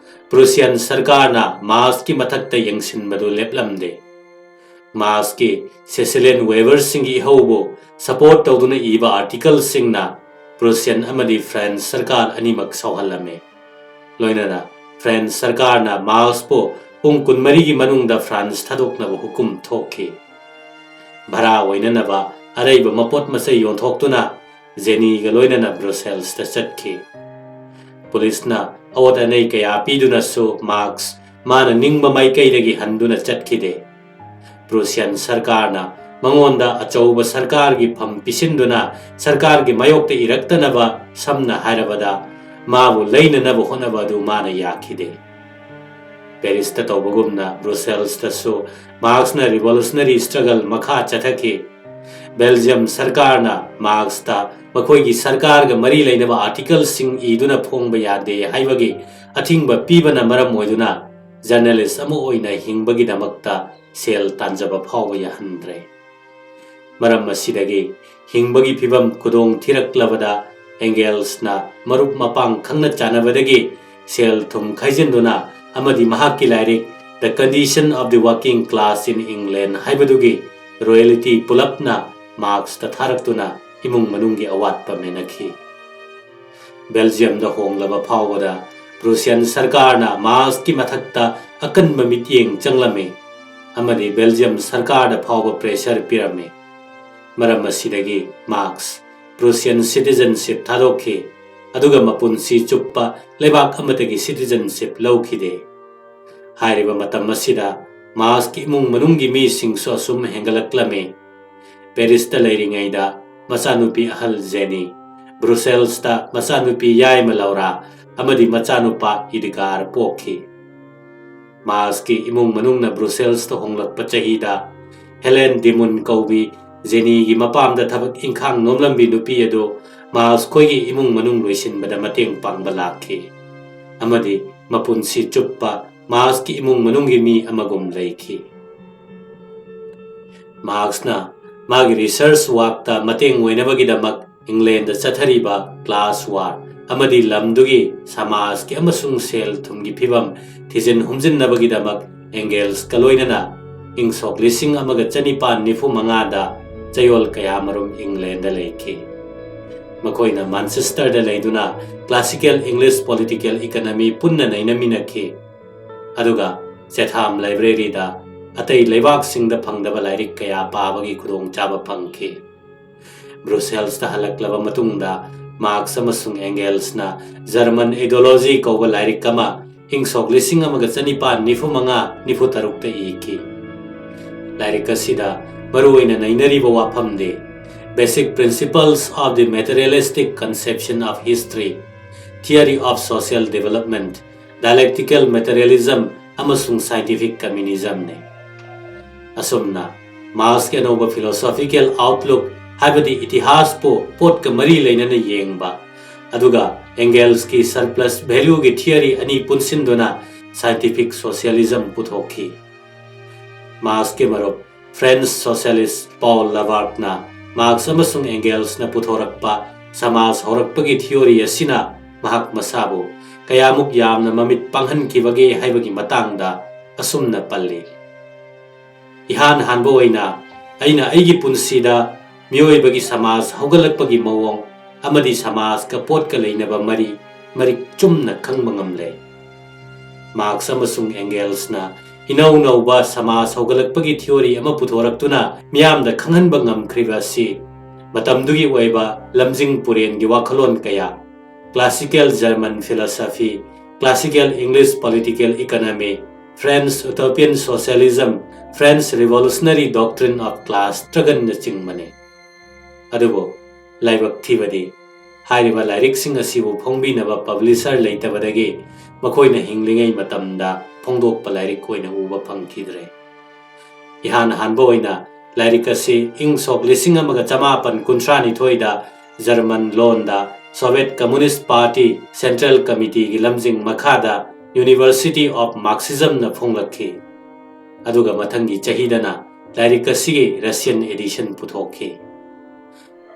ꯄ꯭ꯔꯨꯁꯤꯌꯥꯟ ꯁꯔꯀꯥꯔꯅ ꯃꯥꯔꯛꯁꯀꯤ ꯃꯊꯛꯇ ꯌꯦꯡꯁꯤꯟꯕꯗꯨ ꯂꯦꯞꯂꯝꯗꯦ꯫ ꯃꯥꯔꯛꯁꯀꯤ Sicilian weaverꯁꯤꯡꯒꯤ ꯏꯍꯧꯕꯨ support ꯇꯧꯗꯨꯅ ꯏꯕ articleꯁꯤꯡꯅ ꯄ꯭ꯔꯨꯁꯤꯌꯟ ꯑꯃꯗꯤ ꯐ꯭ꯔꯦꯟꯁ ꯁꯔꯀꯥꯔ ꯑꯅꯤꯃꯛ ꯁꯥꯎꯍꯜꯂꯝꯃꯤ꯫ ꯂꯣꯏꯅꯅ ꯐ꯭ꯔꯦꯟꯁ ꯁꯔꯀꯥꯔꯅ ꯃꯥꯔꯛꯁꯄꯨ ꯄꯨꯡ ꯀꯨꯟꯃꯔꯤꯒꯤ ꯃꯅꯨꯡꯗ ꯐ꯭ꯔꯥꯟꯁ ꯊꯥꯗꯣꯛꯅꯕ ꯍꯨꯀꯨꯝ ꯊꯣꯛꯈꯤ꯫ ꯚꯔꯥ ꯑꯣꯏꯅꯅꯕ ꯑꯔꯩꯕ ꯃꯄꯣꯠ ꯃꯆꯩ ꯌꯣꯟꯊꯣꯛꯇꯨꯅ ꯖꯦꯅꯤꯒ ꯂꯣꯏꯅꯅ ꯕ꯭ꯔꯨꯁꯦꯜꯁꯇ ꯆꯠꯈꯤ꯫ ꯄꯨꯂꯤꯁꯅ ꯑꯑꯣꯠ ꯑꯅꯩ ꯀꯌꯥ ꯄꯤꯗꯨꯅꯁꯨ ꯃꯥꯔꯛꯁ ꯃꯥꯅ ꯅꯤꯡꯕ ꯃꯥꯏꯀꯩꯗꯒꯤ ꯍꯟꯗꯨꯅ ꯆꯠꯈꯤꯗꯦ꯫ ꯄ꯭ꯔꯨꯁꯤꯌꯟ ꯁꯔꯀꯥꯔꯅ ꯃꯉꯣꯟꯗ ꯑꯆꯧꯕ ꯁꯔꯀꯥꯔꯒꯤ ꯐꯝ ꯄꯤꯁꯤꯟꯗꯨꯅ ꯁꯔꯀꯥꯔꯒꯤ ꯃꯥꯌꯣꯛꯇ ꯏꯔꯛꯇꯅꯕ, ꯁꯝꯅ ꯍꯥꯏꯔꯕꯗ, ꯃꯥꯕꯨ ꯂꯩꯅꯅꯕ ꯍꯣꯠꯅꯕ ꯑꯗꯨ ꯃꯥꯅ ꯌꯥꯈꯤꯗꯦ꯫ ꯄꯦꯔꯤꯁꯇ ꯇꯧꯕꯒꯨꯝꯅ ꯕ꯭ꯔꯨꯁꯦꯜꯁꯇꯁꯨ ꯃꯥꯔꯛꯁꯅ revolutionary struggle ꯃꯈꯥ ꯆꯠꯊꯈꯤ꯫ ꯕꯦꯜꯖꯤꯌꯝ ꯁꯔꯀꯥꯔꯅ ꯃꯥꯔꯛꯁꯇ ꯃꯈꯣꯏꯒꯤ ꯁꯔꯀꯥꯔꯒ ꯃꯔꯤ ꯂꯩꯅꯕ articleꯁꯤꯡ ꯏꯗꯨꯅ ꯐꯣꯡꯕ ꯌꯥꯗꯦ ꯍꯥꯏꯕꯒꯤ ꯑꯊꯤꯡꯕ ꯄꯤꯕꯅ ꯃꯔꯝ ꯑꯣꯏꯗꯨꯅ ꯖꯔꯅꯦꯂꯤꯁ ꯑꯃ ꯑꯣꯏꯅ ꯍꯤꯡꯕꯒꯤꯗꯃꯛꯇ ꯁꯦꯜ ꯇꯥꯟꯖꯕ ꯐꯥꯎꯕ ꯌꯥꯍꯟꯗ꯭ꯔꯦ꯫ ꯃꯔꯝ ꯑꯁꯤꯗꯒꯤ ꯍꯤꯡꯕꯒꯤ ꯐꯤꯚꯝ ꯈꯨꯗꯣꯡ ꯊꯤꯔꯛꯂꯕꯗ ꯑꯦꯡꯒꯦꯜꯁꯅ ꯃꯔꯨꯞ ꯃꯄꯥꯡ ꯈꯪꯅ ꯆꯥꯟꯅꯕꯗꯒꯤ ꯁꯦꯜ ꯊꯨꯝ ꯈꯥꯏꯖꯤꯟꯗꯨꯅ ꯑꯃꯗꯤ ꯃꯍꯥꯛꯀꯤ ꯂꯥꯏꯔꯤꯛ The Condition of the Working Class in England ꯍꯥꯏꯕꯗꯨꯒꯤ ꯔꯣꯌꯦꯜꯇꯤ ꯄꯨꯂꯞꯅ ꯃꯥꯔꯛꯁꯇ ꯊꯥꯔꯛꯇꯨꯅ ꯏꯃꯨꯡ ꯃꯅꯨꯡꯒꯤ ꯑꯋꯥꯠꯄ ꯃꯦꯟꯅꯈꯤ꯫ ꯕꯦꯜꯖꯤꯌꯝꯗ ꯍꯣꯡꯂꯕ ꯐꯥꯎꯕꯗ ꯄ꯭ꯔꯨꯁꯤꯌꯟ ꯁꯔꯀꯥꯔꯅ ꯃꯥꯔꯛꯁꯀꯤ ꯃꯊꯛꯇ ꯑꯀꯟꯕ ꯃꯤꯠꯌꯦꯡ ꯆꯪꯂꯝꯃꯤ ꯑꯃꯗꯤ ꯕꯦꯜꯖꯤꯌꯝ ꯁꯔꯀꯥꯔꯗ ꯐꯥꯎꯕ ꯄ꯭ꯔꯦꯁꯔ ꯄꯤꯔꯝꯃꯤ꯫ ꯃꯔꯝ ꯑꯁꯤꯗꯒꯤ ꯃꯥꯔꯛꯁ ꯄ꯭ꯔꯨꯁꯤꯌꯟ ꯁꯤꯇꯤꯖꯟꯁꯤꯞ ꯊꯥꯗꯣꯛꯈꯤ, ꯑꯗꯨꯒ ꯃꯄꯨꯟꯁꯤ ꯆꯨꯞꯄ ꯂꯩꯕꯥꯛ ꯑꯃꯠꯇꯒꯤ ꯁꯤꯇꯤꯖꯟꯁꯤꯞ ꯂꯧꯈꯤꯗꯦ꯫ ꯍꯥꯏꯔꯤꯕ ꯃꯇꯝ ꯑꯁꯤꯗ ꯃꯥꯔꯛꯁꯀꯤ ꯏꯃꯨꯡ ꯃꯅꯨꯡꯒꯤ ꯃꯤꯁꯤꯡꯁꯨ ꯑꯁꯨꯝ ꯍꯦꯟꯒꯠꯂꯛꯂꯝꯃꯤ꯫ ꯄꯦꯔꯤꯁꯇ ꯂꯩꯔꯤꯉꯩꯗ ꯃꯆꯥꯅꯨꯄꯤ ꯑꯍꯜ ꯖꯦꯅꯤ, ꯕ꯭ꯔꯨꯁꯦꯜꯁꯇ ꯃꯆꯥꯅꯨꯄꯤ ꯌꯥꯏꯃ ꯂꯧꯔꯥ ꯑꯃꯗꯤ ꯃꯆꯥꯅꯨꯄꯥ ꯏꯗꯤꯒꯥꯔ ꯄꯣꯛꯈꯤ꯫ ꯃꯥꯔꯛꯁꯀꯤ ꯏꯃꯨꯡ ꯃꯅꯨꯡꯅ ꯕ꯭ꯔꯨꯁꯦꯜꯁꯇ ꯍꯣꯡꯂꯛꯄ ꯆꯍꯤꯗ ꯍꯦꯂꯦꯟ ꯗꯤꯃꯨꯟ ꯀꯧꯕꯤ ꯖꯦꯅꯤꯒꯤ ꯃꯄꯥꯝꯗ ꯊꯕꯛ ꯏꯪꯈꯥꯡ ꯅꯣꯝꯂꯝꯕꯤ ꯅꯨꯄꯤ ꯑꯗꯨ ꯃꯥꯔꯛꯁ ꯈꯣꯏꯒꯤ ꯏꯃꯨꯡ ꯃꯅꯨꯡ ꯂꯣꯏꯁꯤꯟꯕꯗ ꯃꯇꯦꯡ ꯄꯥꯡꯕ ꯂꯥꯛꯈꯤ ꯑꯃꯗꯤ ꯃꯄꯨꯟꯁꯤ ꯆꯨꯞꯄ ꯃꯥꯔꯛꯁꯀꯤ ꯏꯃꯨꯡ ꯃꯅꯨꯡꯒꯤ ꯃꯤ ꯑꯃꯒꯨꯝ ꯂꯩꯈꯤ꯫ ꯃꯥꯔꯛꯁꯅ ꯃꯥꯒꯤ ꯔꯤꯁꯔꯆ ꯋꯥꯔꯛꯇ ꯃꯇꯦꯡ ꯑꯣꯏꯅꯕꯒꯤꯗꯃꯛ ꯏꯪꯂꯦꯟꯗ ꯆꯠꯊꯔꯤꯕ ꯀ꯭ꯂꯥꯁ ꯋꯥꯔ ꯑꯃꯗꯤ ꯂꯝꯗꯨꯒꯤ ꯁꯃꯥꯖꯀꯤ ꯑꯃꯁꯨꯡ ꯁꯦꯜ ꯊꯨꯝꯒꯤ ꯐꯤꯕꯝ ꯊꯤꯖꯤꯟ ꯍꯨꯝꯖꯤꯟꯅꯕꯒꯤꯗꯃꯛ ꯑꯦꯡꯒꯦꯜꯁꯀ ꯂꯣꯏꯅꯅ ꯏꯪ ꯁꯣꯛ ꯂꯤꯁꯤꯡ ꯑꯃꯒ ꯆꯅꯤꯄꯥꯟ ꯅꯤꯐꯨ ꯃꯉꯥꯗ ꯆꯌꯣꯜ ꯀꯌꯥꯃꯔꯨꯝ ꯏꯪꯂꯦꯟꯗ ꯂꯩꯈꯤ꯫ ꯃꯈꯣꯏꯅ ꯃꯥꯟꯆꯦꯁꯇꯔꯗ ꯂꯩꯗꯨꯅ ꯀ꯭ꯂꯥꯁꯤꯀꯦꯜ ꯏꯪꯂꯤꯁ ꯄꯣꯂꯤꯇꯤꯀꯦꯜ ꯏꯀꯅꯃꯤ ꯄꯨꯟꯅ ꯅꯩꯅꯃꯤꯟꯅꯈꯤ, ꯑꯗꯨꯒ ꯆꯦꯊꯥꯝ ꯂꯥꯏꯕ꯭ꯔꯦꯔꯤꯗ ꯑꯇꯩ ꯂꯩꯕꯥꯛꯁꯤꯡꯗ ꯐꯪꯗꯕ ꯂꯥꯏꯔꯤꯛ ꯀꯌꯥ ꯄꯥꯕꯒꯤ ꯈꯨꯗꯣꯡꯆꯥꯕ ꯐꯪꯈꯤ꯫ ꯕ꯭ꯔꯨꯁꯦꯜꯁꯇ ꯍꯜꯂꯛꯂꯕ ꯃꯇꯨꯡꯗ ꯃꯥꯔꯛꯁ ꯑꯃꯁꯨꯡ ꯑꯦꯡꯒꯦꯜꯁꯅ ꯖꯔꯃꯟ ꯑꯦꯗꯣꯂꯣꯖꯤ ꯀꯧꯕ ꯂꯥꯏꯔꯤꯛ ꯑꯃ ꯏꯪ ꯁꯣꯛ ꯂꯤꯁꯤꯡ ꯑꯃꯒ ꯆꯅꯤꯄꯥꯟ ꯅꯤꯐꯨ ꯃꯉꯥ ꯅꯤꯐꯨ ꯇꯔꯨꯛꯇ ꯏꯈꯤ꯫ ꯂꯥꯏꯔꯤꯛ ꯑꯁꯤꯗ ꯃꯔꯨꯑꯣꯏꯅ ꯅꯩꯅꯔꯤꯕ ꯋꯥꯐꯝꯗꯤ Basic Principles of the Materialistic Conception of History, Theory of Social Development, Dialectical Materialism ꯑꯃꯁꯨꯡ Scientific Communismꯅꯤ꯫ ꯑꯁꯨꯝꯅ ꯃꯥꯔꯛꯁꯀꯤ ꯑꯅꯧꯕ philosophical outlook, ꯍꯥꯏꯕꯗꯤ ꯏꯇꯤꯍꯥꯁꯄꯨ ꯄꯣꯠꯀ ꯃꯔꯤ ꯂꯩꯅꯅ ꯌꯦꯡꯕ, ꯑꯗꯨꯒ ꯑꯦꯡꯒꯦꯜꯁꯀꯤ surplus valueꯒꯤ theory ꯑꯅꯤ ꯄꯨꯟꯁꯤꯟꯗꯨꯅ scientific socialism ꯄꯨꯊꯣꯛꯈꯤ꯫ ꯃꯥꯔꯛꯁꯀꯤ ꯃꯔꯨꯞ French socialist Paul Lamarckꯅ ꯃꯥꯔꯛꯁ ꯑꯃꯁꯨꯡ ꯑꯦꯡꯒꯦꯜꯁꯅ ꯄꯨꯊꯣꯔꯛꯄ ꯁꯃꯥꯖ ꯍꯧꯔꯛꯄꯒꯤ theory ꯑꯁꯤꯅ ꯃꯍꯥꯛ ꯃꯁꯥꯕꯨ ꯀꯌꯥꯃꯨꯛ ꯌꯥꯝꯅ ꯃꯃꯤꯠ ꯄꯥꯡꯍꯟꯈꯤꯕꯒꯦ ꯍꯥꯏꯕꯒꯤ ꯃꯇꯥꯡꯗ ꯑꯁꯨꯝꯅ ꯄꯜꯂꯤ, "ꯏꯍꯥꯟ ꯍꯥꯟꯕ ꯑꯣꯏꯅ ꯑꯩꯅ ꯑꯩꯒꯤ ꯄꯨꯟꯁꯤꯗ ꯃꯤꯑꯣꯏꯕꯒꯤ ꯁꯃꯥꯖ ꯍꯧꯒꯠꯂꯛꯄꯒꯤ ꯃꯑꯣꯡ ꯑꯃꯗꯤ ꯁꯃꯥꯖꯀ ꯄꯣꯠꯀ ꯂꯩꯅꯕ ꯃꯔꯤ ꯃꯔꯤꯛ ꯆꯨꯝꯅ ꯈꯪꯕ ꯉꯝꯂꯦ꯫" ꯃꯥꯔꯛꯁ ꯑꯃꯁꯨꯡ ꯑꯦꯡꯒꯦꯜꯁꯅ ꯏꯅꯧ ꯅꯧꯕ ꯁꯃꯥꯖ ꯍꯧꯒꯠꯂꯛꯄꯒꯤ theory ꯑꯃ ꯄꯨꯊꯣꯔꯛꯇꯨꯅ ꯃꯤꯌꯥꯝꯗ ꯈꯪꯍꯟꯕ ꯉꯝꯈ꯭ꯔꯤꯕ ꯑꯁꯤ ꯃꯇꯝꯗꯨꯒꯤ ꯑꯣꯏꯕ ꯂꯝꯖꯤꯡ ꯄꯨꯔꯦꯟꯒꯤ ꯋꯥꯈꯜꯂꯣꯟ ꯀꯌꯥ, classical German philosophy, classical English political economy, French utopian socialism, French revolutionary doctrine of class ꯅꯆꯤꯡꯕꯅꯤ꯫ ꯑꯗꯨꯕꯨ ꯂꯥꯏꯕꯛ ꯊꯤꯕꯗꯤ ꯍꯥꯏꯔꯤꯕ ꯂꯥꯏꯔꯤꯛꯁꯤꯡ ꯑꯁꯤꯕꯨ ꯐꯣꯡꯕꯤꯅꯕ publisher ꯂꯩꯇꯕꯗꯒꯤ ꯃꯈꯣꯏꯅ ꯍꯤꯡꯂꯤꯉꯩ ꯃꯇꯝꯗ ꯐꯣꯡꯗꯣꯛꯄ ꯂꯥꯏꯔꯤꯛ ꯑꯣꯏꯅ ꯎꯕ ꯐꯪꯈꯤꯗ꯭ꯔꯦ꯫ ꯏꯍꯥꯟ ꯍꯥꯟꯕ ꯑꯣꯏꯅ ꯂꯥꯏꯔꯤꯛ ꯑꯁꯤ ꯏꯪ ꯁꯣꯛ ꯂꯤꯁꯤꯡ ꯑꯃꯒ ꯆꯃꯥꯄꯟ ꯀꯨꯟꯊ꯭ꯔꯥ ꯅꯤꯊꯣꯏꯗ ꯖꯔꯃꯟ ꯂꯣꯟꯗ Soviet Communist Party Central Committeeꯒꯤ ꯂꯝꯖꯤꯡ ꯃꯈꯥꯗ University of Marxismꯅ ꯐꯣꯡꯂꯛꯈꯤ꯫ ꯑꯗꯨꯒ ꯃꯊꯪꯒꯤ ꯆꯍꯤꯗꯅ ꯂꯥꯏꯔꯤꯛ ꯑꯁꯤꯒꯤ Russian edition ꯄꯨꯊꯣꯛꯈꯤ꯫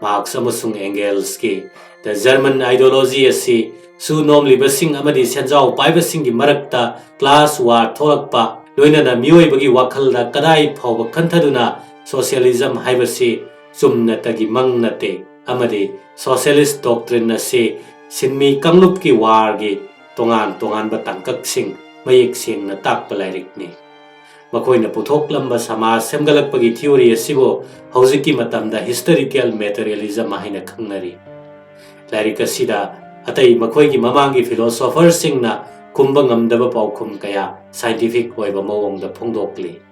ꯃꯥꯔꯛꯁ ꯑꯃꯁꯨꯡ ꯑꯦꯡꯒꯦꯜꯁꯀꯤ The German Ideology ꯑꯁꯤ ꯁꯨ ꯅꯣꯝꯂꯤꯕꯁꯤꯡ ꯑꯃꯗꯤ ꯁꯦꯟꯖꯥꯎ ꯄꯥꯏꯕꯁꯤꯡꯒꯤ ꯃꯔꯛꯇ class war ꯊꯣꯛꯂꯛꯄ, ꯂꯣꯏꯅꯅ ꯃꯤꯑꯣꯏꯕꯒꯤ ꯋꯥꯈꯜꯗ ꯀꯗꯥꯏ ꯐꯥꯎꯕ ꯈꯟꯊꯗꯨꯅ socialism ꯍꯥꯏꯕꯁꯤ ꯆꯨꯝꯅꯇꯒꯤ ꯃꯪ ꯅꯠꯇꯦ ꯑꯃꯗꯤ socialist doctrine ꯑꯁꯤ ꯁꯤꯟꯃꯤ ꯀꯥꯡꯂꯨꯞꯀꯤ warꯒꯤ ꯇꯣꯉꯥꯟ ꯇꯣꯉꯥꯟꯕ ꯇꯥꯡꯀꯛꯁꯤꯡ ꯃꯌꯦꯛ ꯁꯦꯡꯅ ꯇꯥꯛꯄ ꯂꯥꯏꯔꯤꯛꯅꯤ꯫ ꯃꯈꯣꯏꯅ ꯄꯨꯊꯣꯛꯂꯝꯕ ꯁꯃꯥꯖ ꯁꯦꯝꯒꯠꯂꯛꯄꯒꯤ theory ꯑꯁꯤꯕꯨ ꯍꯧꯖꯤꯛꯀꯤ ꯃꯇꯝꯗ historical materialism ꯍꯥꯏꯅ ꯈꯪꯅꯔꯤ꯫ ꯂꯥꯏꯔꯤꯛ ꯑꯁꯤꯗ ꯑꯇꯩ ꯃꯈꯣꯏꯒꯤ ꯃꯃꯥꯡꯒꯤ philosopherꯁꯤꯡꯅ ꯈꯨꯝꯕ ꯉꯝꯗꯕ ꯄꯥꯎꯈꯨꯝ ꯀꯌꯥ scientific ꯑꯣꯏꯕ ꯃꯑꯣꯡꯗ ꯐꯣꯡꯗꯣꯛꯂꯤ꯫